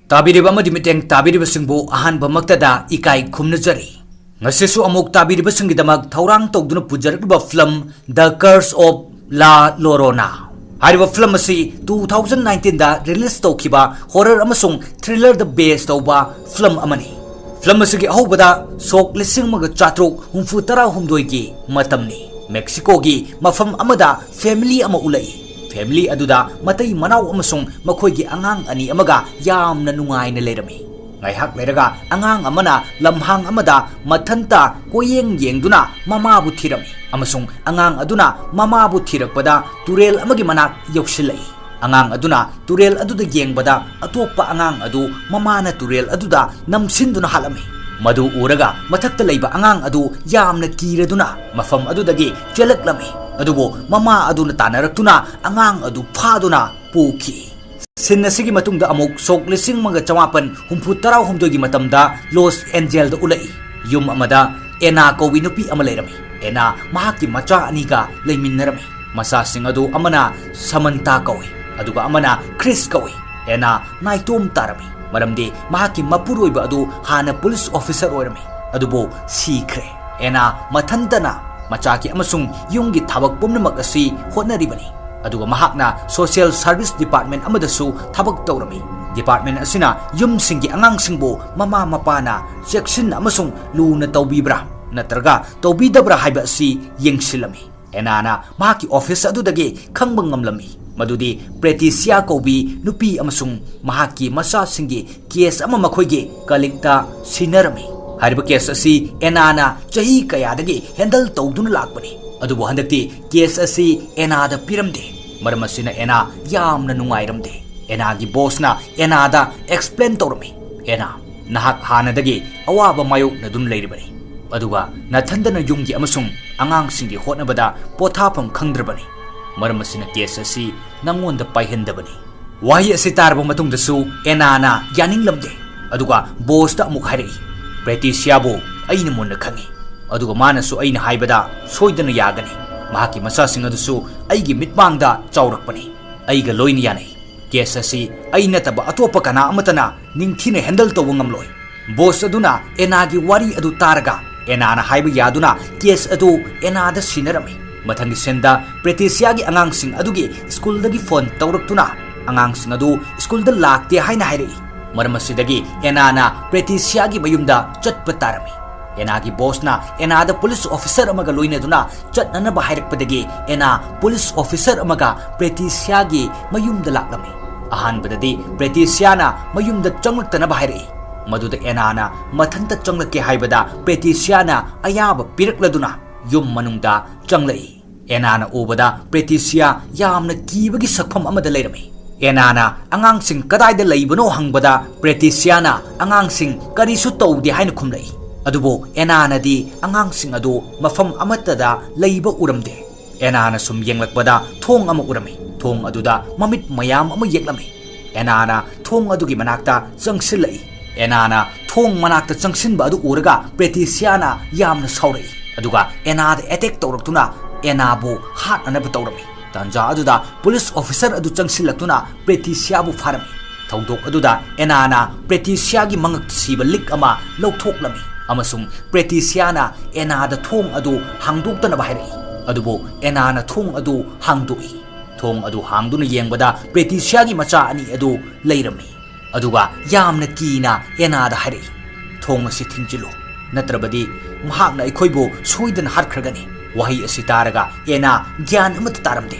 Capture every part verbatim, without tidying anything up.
ꯇꯥꯕꯤꯔꯤꯕ ꯑꯃꯗꯤ ꯃꯤꯠꯌꯦꯡ ꯇꯥꯕꯤꯔꯤꯕꯁꯤꯡꯕꯨ ꯑꯍꯥꯟꯕꯃꯛꯇꯗ ꯏꯀꯥꯏ ꯈꯨꯝꯅꯖꯔꯤ꯫ ꯉꯁꯤꯁꯨ ꯑꯃꯨꯛ ꯇꯥꯕꯤꯔꯤꯕꯁꯤꯡꯒꯤꯗꯃꯛ ꯊꯧꯔꯥꯡ ꯇꯧꯗꯨꯅ ꯄꯨꯖꯔꯛꯂꯤꯕ film The Curse of La Llorona꯫ ꯍꯥꯏꯔꯤꯕ ꯐꯤꯂꯝ ꯑꯁꯤ two thousand nineteenꯗ release ꯇꯧꯈꯤꯕ horror ꯑꯃꯁꯨꯡ thrillerꯗ base ꯇꯧꯕ ꯐꯤꯂꯝ ꯑꯃꯅꯤ꯫ ꯐꯤꯂꯝ ꯑꯁꯤꯒꯤ ꯑꯍꯧꯕꯗ ꯁꯣꯛ ꯂꯤꯁꯤꯡ ꯑꯃꯒ ꯆꯥꯇ꯭ꯔꯨꯛ ꯍꯨꯝꯐꯨ ꯇꯔꯥꯍꯨꯝꯗꯣꯏꯒꯤ ꯃꯇꯝꯅꯤ꯫ ꯃꯦꯛꯁꯤꯀꯣꯒꯤ ꯃꯐꯝ ꯑꯃꯗ family ꯑꯃ ꯎꯠꯂꯛꯏ꯫ Family ꯑꯗꯨꯗ ꯃꯇꯩ ꯃꯅꯥꯎ ꯑꯃꯁꯨꯡ ꯃꯈꯣꯏꯒꯤ ꯑꯉꯥꯡ ꯑꯅꯤ ꯑꯃꯒ ꯌꯥꯝꯅ ꯅꯨꯡꯉꯥꯏꯅ ꯂꯩꯔꯝꯃꯤ꯫ ꯉꯥꯏꯍꯥꯛ ꯂꯩꯔꯒ ꯑꯉꯥꯡ ꯑꯃꯅ ꯂꯝꯍꯥꯡ ꯑꯃꯗ ꯃꯊꯟꯇ ꯀꯣꯏꯌꯦꯡ ꯌꯦꯡꯗꯨꯅ ꯃꯃꯥꯕꯨ ꯊꯤꯔꯝꯃꯤ, ꯑꯃꯁꯨꯡ ꯑꯉꯥꯡ ꯑꯗꯨꯅ ꯃꯃꯥꯕꯨ ꯊꯤꯔꯛꯄꯗ ꯇꯨꯔꯦꯜ ꯑꯃꯒꯤ ꯃꯅꯥꯛ ꯌꯧꯁꯤꯜꯂꯛꯏ꯫ ꯑꯉꯥꯡ ꯑꯗꯨꯅ ꯇꯨꯔꯦꯜ ꯑꯗꯨꯗ ꯌꯦꯡꯕꯗ ꯑꯇꯣꯞꯄ ꯑꯉꯥꯡ ꯑꯗꯨ ꯃꯃꯥꯅ ꯇꯨꯔꯦꯜ ꯑꯗꯨꯗ ꯅꯝꯁꯤꯟꯗꯨꯅ ꯍꯥꯠꯂꯝꯃꯤ꯫ ꯃꯗꯨ ꯎꯔꯒ ꯃꯊꯛꯇ ꯂꯩꯕ ꯑꯉꯥꯡ ꯑꯗꯨ ꯌꯥꯝꯅ ꯀꯤꯔꯗꯨꯅ ꯃꯐꯝ ꯑꯗꯨꯗꯒꯤ ꯆꯦꯜꯂꯛꯂꯝꯃꯤ꯫ ꯑꯗꯨꯕꯨ ꯃꯃꯥ ꯑꯗꯨꯅ ꯇꯥꯟꯅꯔꯛꯇꯨꯅ ꯑꯉꯥꯡ ꯑꯗꯨ ꯐꯥꯗꯨꯅ ꯄꯨꯈꯤ꯫ Scene ꯑꯁꯤꯒꯤ ꯃꯇꯨꯡꯗ ꯑꯃꯨꯛ ꯁꯣꯛ ꯂꯤꯁꯤꯡ ꯑꯃꯒ ꯆꯃꯥꯄꯟ ꯍꯨꯝꯐꯨ ꯇꯔꯥꯍꯨꯝꯗꯣꯏꯒꯤ ꯃꯇꯝꯗ ꯂꯣꯁ ꯑꯦꯟꯖꯦꯜꯗ ꯎꯠꯂꯛꯏ꯫ ꯌꯨꯝ ꯑꯃꯗ ꯑꯦꯅꯥ ꯀꯧꯕꯤ ꯅꯨꯄꯤ ꯑꯃ ꯂꯩꯔꯝꯃꯤ꯫ ꯑꯦꯅꯥ ꯃꯍꯥꯛꯀꯤ ꯃꯆꯥ ꯑꯅꯤꯒ ꯂꯩꯃꯤꯟꯅꯔꯝꯃꯤ꯫ ꯃꯆꯥꯁꯤꯡ ꯑꯗꯨ ꯑꯃꯅ ꯁꯃꯟꯇꯥ ꯀꯧꯏ, ꯑꯗꯨꯒ ꯑꯃꯅ ꯈ꯭ꯔꯤꯁ ꯀꯧꯏ꯫ ꯑꯦꯅꯥ ꯅꯥꯏꯇꯣꯝ ꯇꯥꯔꯝꯃꯤ, ꯃꯔꯝꯗꯤ ꯃꯍꯥꯛꯀꯤ ꯃꯄꯨꯔꯣꯏꯕ ꯑꯗꯨ ꯍꯥꯟꯅ police officer ꯑꯣꯏꯔꯝꯃꯤ, ꯑꯗꯨꯕꯨ ꯁꯤꯈ꯭ꯔꯦ꯫ ꯑꯦꯅꯥ ꯃꯊꯟꯇꯅ ꯃꯆꯥꯒꯤ ꯑꯃꯁꯨꯡ ꯌꯨꯝꯒꯤ ꯊꯕꯛ ꯄꯨꯝꯅꯃꯛ ꯑꯁꯤ ꯍꯣꯠꯅꯔꯤꯕꯅꯤ, ꯑꯗꯨꯒ ꯃꯍꯥꯛꯅ social service department ꯑꯃꯗꯁꯨ ꯊꯕꯛ ꯇꯧꯔꯝꯃꯤ꯫ Department ꯑꯁꯤꯅ ꯌꯨꯝꯁꯤꯡꯒꯤ ꯑꯉꯥꯡꯁꯤꯡꯕꯨ ꯃꯃꯥ ꯃꯄꯥꯅ ꯆꯦꯛꯁꯤꯟꯅ ꯑꯃꯁꯨꯡ ꯂꯨꯅ ꯇꯧꯕꯤꯕ꯭ꯔꯥ ꯅꯠꯇ꯭ꯔꯒ ꯇꯧꯕꯤꯗꯕ꯭ꯔꯥ ꯍꯥꯏꯕ ꯑꯁꯤ ꯌꯦꯡꯁꯤꯜꯂꯝꯃꯤ꯫ ꯑꯦꯅꯥꯅ ꯃꯍꯥꯛꯀꯤ office ꯑꯗꯨꯗꯒꯤ ꯈꯪꯕ ꯉꯝꯂꯝꯃꯤ ꯃꯗꯨꯗꯤ ꯄ꯭ꯔꯦꯇꯤꯁꯤꯌꯥ ꯀꯧꯕꯤ ꯅꯨꯄꯤ ꯑꯃꯁꯨꯡ ꯃꯍꯥꯛꯀꯤ ꯃꯆꯥꯁꯤꯡꯒꯤ case ꯑꯃ ꯃꯈꯣꯏꯒꯤ colleagueꯇ ꯁꯤꯟꯅꯔꯝꯃꯤ꯫ ꯍꯥꯏꯔꯤꯕ case ꯑꯁꯤ ꯑꯦꯅꯥꯅ ꯆꯍꯤ ꯀꯌꯥꯗꯒꯤ handle ꯇꯧꯗꯨꯅ ꯂꯥꯛꯄꯅꯤ, ꯑꯗꯨꯕꯨ ꯍꯟꯗꯛꯇꯤ case ꯑꯁꯤ ꯑꯦꯅꯥꯗ ꯄꯤꯔꯝꯗꯦ꯫ ꯃꯔꯝ ꯑꯁꯤꯅ ꯑꯦꯅꯥ ꯌꯥꯝꯅ ꯅꯨꯡꯉꯥꯏꯔꯝꯗꯦ꯫ ꯑꯦꯅꯥꯒꯤ bossꯅ ꯑꯦꯅꯥꯗ explain ꯇꯧꯔꯝꯃꯤ, "ꯑꯦꯅꯥ, ꯅꯍꯥꯛ ꯍꯥꯟꯅꯗꯒꯤ ꯑꯋꯥꯕ ꯃꯥꯌꯣꯛꯅꯗꯨꯅ ꯂꯩꯔꯤꯕꯅꯤ, ꯑꯗꯨꯒ ꯅꯊꯟꯗꯅ ꯌꯨꯝꯒꯤ ꯑꯃꯁꯨꯡ ꯑꯉꯥꯡꯁꯤꯡꯒꯤ ꯍꯣꯠꯅꯕꯗ ꯄꯣꯊꯥꯐꯝ ꯈꯪꯗ꯭ꯔꯕꯅꯤ꯫ ꯃꯔꯝ ꯑꯁꯤꯅ case ꯑꯁꯤ ꯅꯪꯉꯣꯟꯗ ꯄꯥꯏꯍꯟꯗꯕꯅꯤ"꯫ ꯋꯥꯍꯩ ꯑꯁꯤ ꯇꯥꯔꯕ ꯃꯇꯨꯡꯗꯁꯨ ꯑꯦꯅꯥꯅ ꯌꯥꯅꯤꯡꯂꯝꯗꯦ, ꯑꯗꯨꯒ bossꯇ ꯑꯃꯨꯛ ꯍꯥꯏꯔꯛꯏ, "ꯄ꯭ꯔꯦꯇꯤꯁꯤꯌꯥꯕꯨ ꯑꯩꯅ ꯃꯨꯟꯅ ꯈꯪꯏ, ꯑꯗꯨꯒ ꯃꯥꯅꯁꯨ ꯑꯩꯅ ꯍꯥꯏꯕꯗ ꯁꯣꯏꯗꯅ ꯌꯥꯒꯅꯤ꯫ ꯃꯍꯥꯛꯀꯤ ꯃꯆꯥꯁꯤꯡ ꯑꯗꯨꯁꯨ ꯑꯩꯒꯤ ꯃꯤꯠꯃꯥꯡꯗ ꯆꯥꯎꯔꯛꯄꯅꯤ, ꯑꯩꯒ ꯂꯣꯏꯅ ꯌꯥꯅꯩ꯫ ꯀꯦꯁ ꯑꯁꯤ ꯑꯩ ꯅꯠꯇꯕ ꯑꯇꯣꯞꯄ ꯀꯅꯥ ꯑꯃꯠꯇꯅ ꯅꯤꯡꯊꯤꯅ ꯍꯦꯟꯗꯜ ꯇꯧꯕ ꯉꯝꯂꯣꯏ꯫ ꯕꯣꯁ ꯑꯗꯨꯅ ꯑꯦꯅꯥꯒꯤ ꯋꯥꯔꯤ ꯑꯗꯨ ꯇꯥꯔꯒ ꯑꯦꯅꯥꯅ ꯍꯥꯏꯕ ꯌꯥꯗꯨꯅ ꯀꯦꯁ ꯑꯗꯨ ꯑꯦꯅꯥꯗ ꯁꯤꯟꯅꯔꯝꯃꯤ꯫ ꯃꯊꯪꯒꯤ ꯁꯤꯟꯗ ꯄ꯭ꯔꯦꯇꯤꯁꯤꯌꯥꯒꯤ ꯑꯉꯥꯡꯁꯤꯡ ꯑꯗꯨꯒꯤ ꯁ꯭ꯀꯨꯜꯗꯒꯤ ꯐꯣꯟ ꯇꯧꯔꯛꯇꯨꯅ ꯑꯉꯥꯡꯁꯤꯡ ꯑꯗꯨ ꯁ꯭ꯀꯨꯜꯗ ꯂꯥꯛꯇꯦ ꯍꯥꯏꯅ ꯍꯥꯏꯔꯛꯏ꯫ ꯃꯔꯝ ꯑꯁꯤꯗꯒꯤ ꯑꯦꯅꯥꯅ ꯄ꯭ꯔꯦꯇꯤꯁꯤꯌꯥꯒꯤ ꯃꯌꯨꯝꯗ ꯆꯠꯄ ꯇꯥꯔꯝꯃꯤ꯫ ꯑꯦꯅꯥꯒꯤ ꯕꯣꯁꯅ ꯑꯦꯅꯥꯗ ꯄꯨꯂꯤꯁ ꯑꯣꯐꯤꯁꯔ ꯑꯃꯒ ꯂꯣꯏꯅꯗꯨꯅ ꯆꯠꯅꯅꯕ ꯍꯥꯏꯔꯛꯄꯗꯒꯤ ꯑꯦꯅꯥ ꯄꯨꯂꯤꯁ ꯑꯣꯐꯤꯁꯔ ꯑꯃꯒ ꯄ꯭ꯔꯦꯇꯤꯁꯤꯌꯥꯒꯤ ꯃꯌꯨꯝꯗ ꯂꯥꯛꯂꯝꯃꯤ꯫ ꯑꯍꯥꯟꯕꯗꯗꯤ ꯄ꯭ꯔꯦꯇꯤꯁꯤꯌꯥꯅ ꯃꯌꯨꯝꯗ ꯆꯪꯂꯛꯇꯅꯕ ꯍꯥꯏꯔꯛꯏ꯫ ꯃꯗꯨꯗ ꯑꯦꯅꯥꯅ ꯃꯊꯟꯇ ꯆꯪꯂꯛꯀꯦ ꯍꯥꯏꯕꯗ ꯄ꯭ꯔꯦꯇꯤꯁꯤꯌꯥꯅ ꯑꯌꯥꯕ ꯄꯤꯔꯛꯂꯗꯨꯅ ꯌꯨꯝ ꯃꯅꯨꯡꯗ ꯆꯪꯂꯛꯏ꯫ ꯑꯦꯅꯥꯅ ꯎꯕꯗ ꯄ꯭ꯔꯦꯇꯤꯁꯤꯌꯥ ꯌꯥꯝꯅ ꯀꯤꯕꯒꯤ ꯁꯛꯐꯝ ꯑꯃꯗ ꯂꯩꯔꯝꯃꯤ꯫ ꯑꯦꯅꯥꯅ ꯑꯉꯥꯡꯁꯤꯡ ꯀꯗꯥꯏꯗ ꯂꯩꯕꯅꯣ ꯍꯪꯕꯗ ꯄ꯭ꯔꯦꯇꯤꯁꯤꯌꯥꯅ ꯑꯉꯥꯡꯁꯤꯡ ꯀꯔꯤꯁꯨ ꯇꯧꯗꯦ ꯍꯥꯏꯅ ꯈꯨꯝꯂꯛꯏ꯫ ꯑꯗꯨꯕꯨ ꯑꯦꯅꯥꯅꯗꯤ ꯑꯉꯥꯡꯁꯤꯡ ꯑꯗꯨ ꯃꯐꯝ ꯑꯃꯠꯇꯗ ꯂꯩꯕ ꯎꯔꯝꯗꯦ꯫ ꯑꯦꯅꯥꯅ ꯁꯨꯝ ꯌꯦꯡꯂꯛꯄꯗ ꯊꯣꯡ ꯑꯃ ꯎꯔꯝꯃꯤ꯫ ꯊꯣꯡ ꯑꯗꯨꯗ ꯃꯃꯤꯠ ꯃꯌꯥꯝ ꯑꯃ ꯌꯦꯛꯂꯝꯃꯤ꯫ ꯑꯦꯅꯥꯅ ꯊꯣꯡ ꯑꯗꯨꯒꯤ ꯃꯅꯥꯛꯇ ꯆꯪꯁꯤꯜꯂꯛꯏ꯫ ꯑꯦꯅꯥꯅ ꯊꯣꯡ ꯃꯅꯥꯛꯇ ꯆꯪꯁꯤꯟꯕ ꯑꯗꯨ ꯎꯔꯒ ꯄ꯭ꯔꯦꯇꯤꯁꯤꯌꯥꯅ ꯌꯥꯝꯅ ꯁꯥꯎꯔꯛꯏ꯫ ꯑꯗꯨꯒ ꯑꯦꯅꯥꯗ ꯑꯦꯇꯦꯛ ꯇꯧꯔꯛꯇꯨꯅ ꯑꯦꯅꯥꯕꯨ ꯍꯥꯠꯅꯅꯕ ꯇꯧꯔꯝꯃꯤ꯫ ꯇꯥꯟꯖꯥ ꯑꯗꯨꯗ ꯄꯨꯂꯤꯁ ꯑꯣꯐꯤꯁꯔ ꯑꯗꯨ ꯆꯪꯁꯤꯜꯂꯛꯇꯨꯅ ꯄ꯭ꯔꯦꯇꯤꯁꯤꯌꯥꯕꯨ ꯐꯥꯔꯝꯃꯤ꯫ ꯊꯧꯗꯣꯛ ꯑꯗꯨꯗ ꯑꯦꯅꯥꯅ ꯄ꯭ꯔꯦꯇꯤꯁꯤꯌꯥꯒꯤ ꯃꯉꯛꯇ ꯁꯤꯕ ꯂꯤꯛ ꯑꯃ ꯂꯧꯊꯣꯛꯂꯝꯃꯤ ꯑꯃꯁꯨꯡ ꯄ꯭ꯔꯦꯇꯤꯁꯤꯌꯥꯅ ꯑꯦꯅꯥꯗ ꯊꯣꯡ ꯑꯗꯨ ꯍꯥꯡꯗꯣꯛꯇꯅꯕ ꯍꯥꯏꯔꯛꯏ꯫ ꯑꯗꯨꯕꯨ ꯑꯦꯅꯥꯅ ꯊꯣꯡ ꯑꯗꯨ ꯍꯥꯡꯗꯣꯛꯏ꯫ ꯊꯣꯡ ꯑꯗꯨ ꯍꯥꯡꯗꯨꯅ ꯌꯦꯡꯕꯗ ꯄ꯭ꯔꯦꯇꯤꯁꯤꯌꯥꯒꯤ ꯃꯆꯥ ꯑꯅꯤ ꯑꯗꯨ ꯂꯩꯔꯝꯃꯤ꯫ ꯑꯗꯨꯒ ꯌꯥꯝꯅ ꯀꯤꯅ ꯑꯦꯅꯥꯗ ꯍꯥꯏꯔꯛꯏ, "ꯊꯣꯡ ꯑꯁꯤ ꯊꯤꯡꯖꯤꯜꯂꯨ, ꯅꯠꯇ꯭ꯔꯕꯗꯤ ꯃꯍꯥꯛꯅ ꯑꯩꯈꯣꯏꯕꯨ ꯁꯣꯏꯗꯅ ꯍꯥꯠꯈ꯭ꯔꯒꯅꯤ꯫" ꯋꯥꯍꯩ ꯑꯁꯤ ꯇꯥꯔꯒ ꯑꯦꯅꯥ ꯒ꯭ꯌꯥꯟ ꯑꯃꯠꯇ ꯇꯥꯔꯝꯗꯦ꯫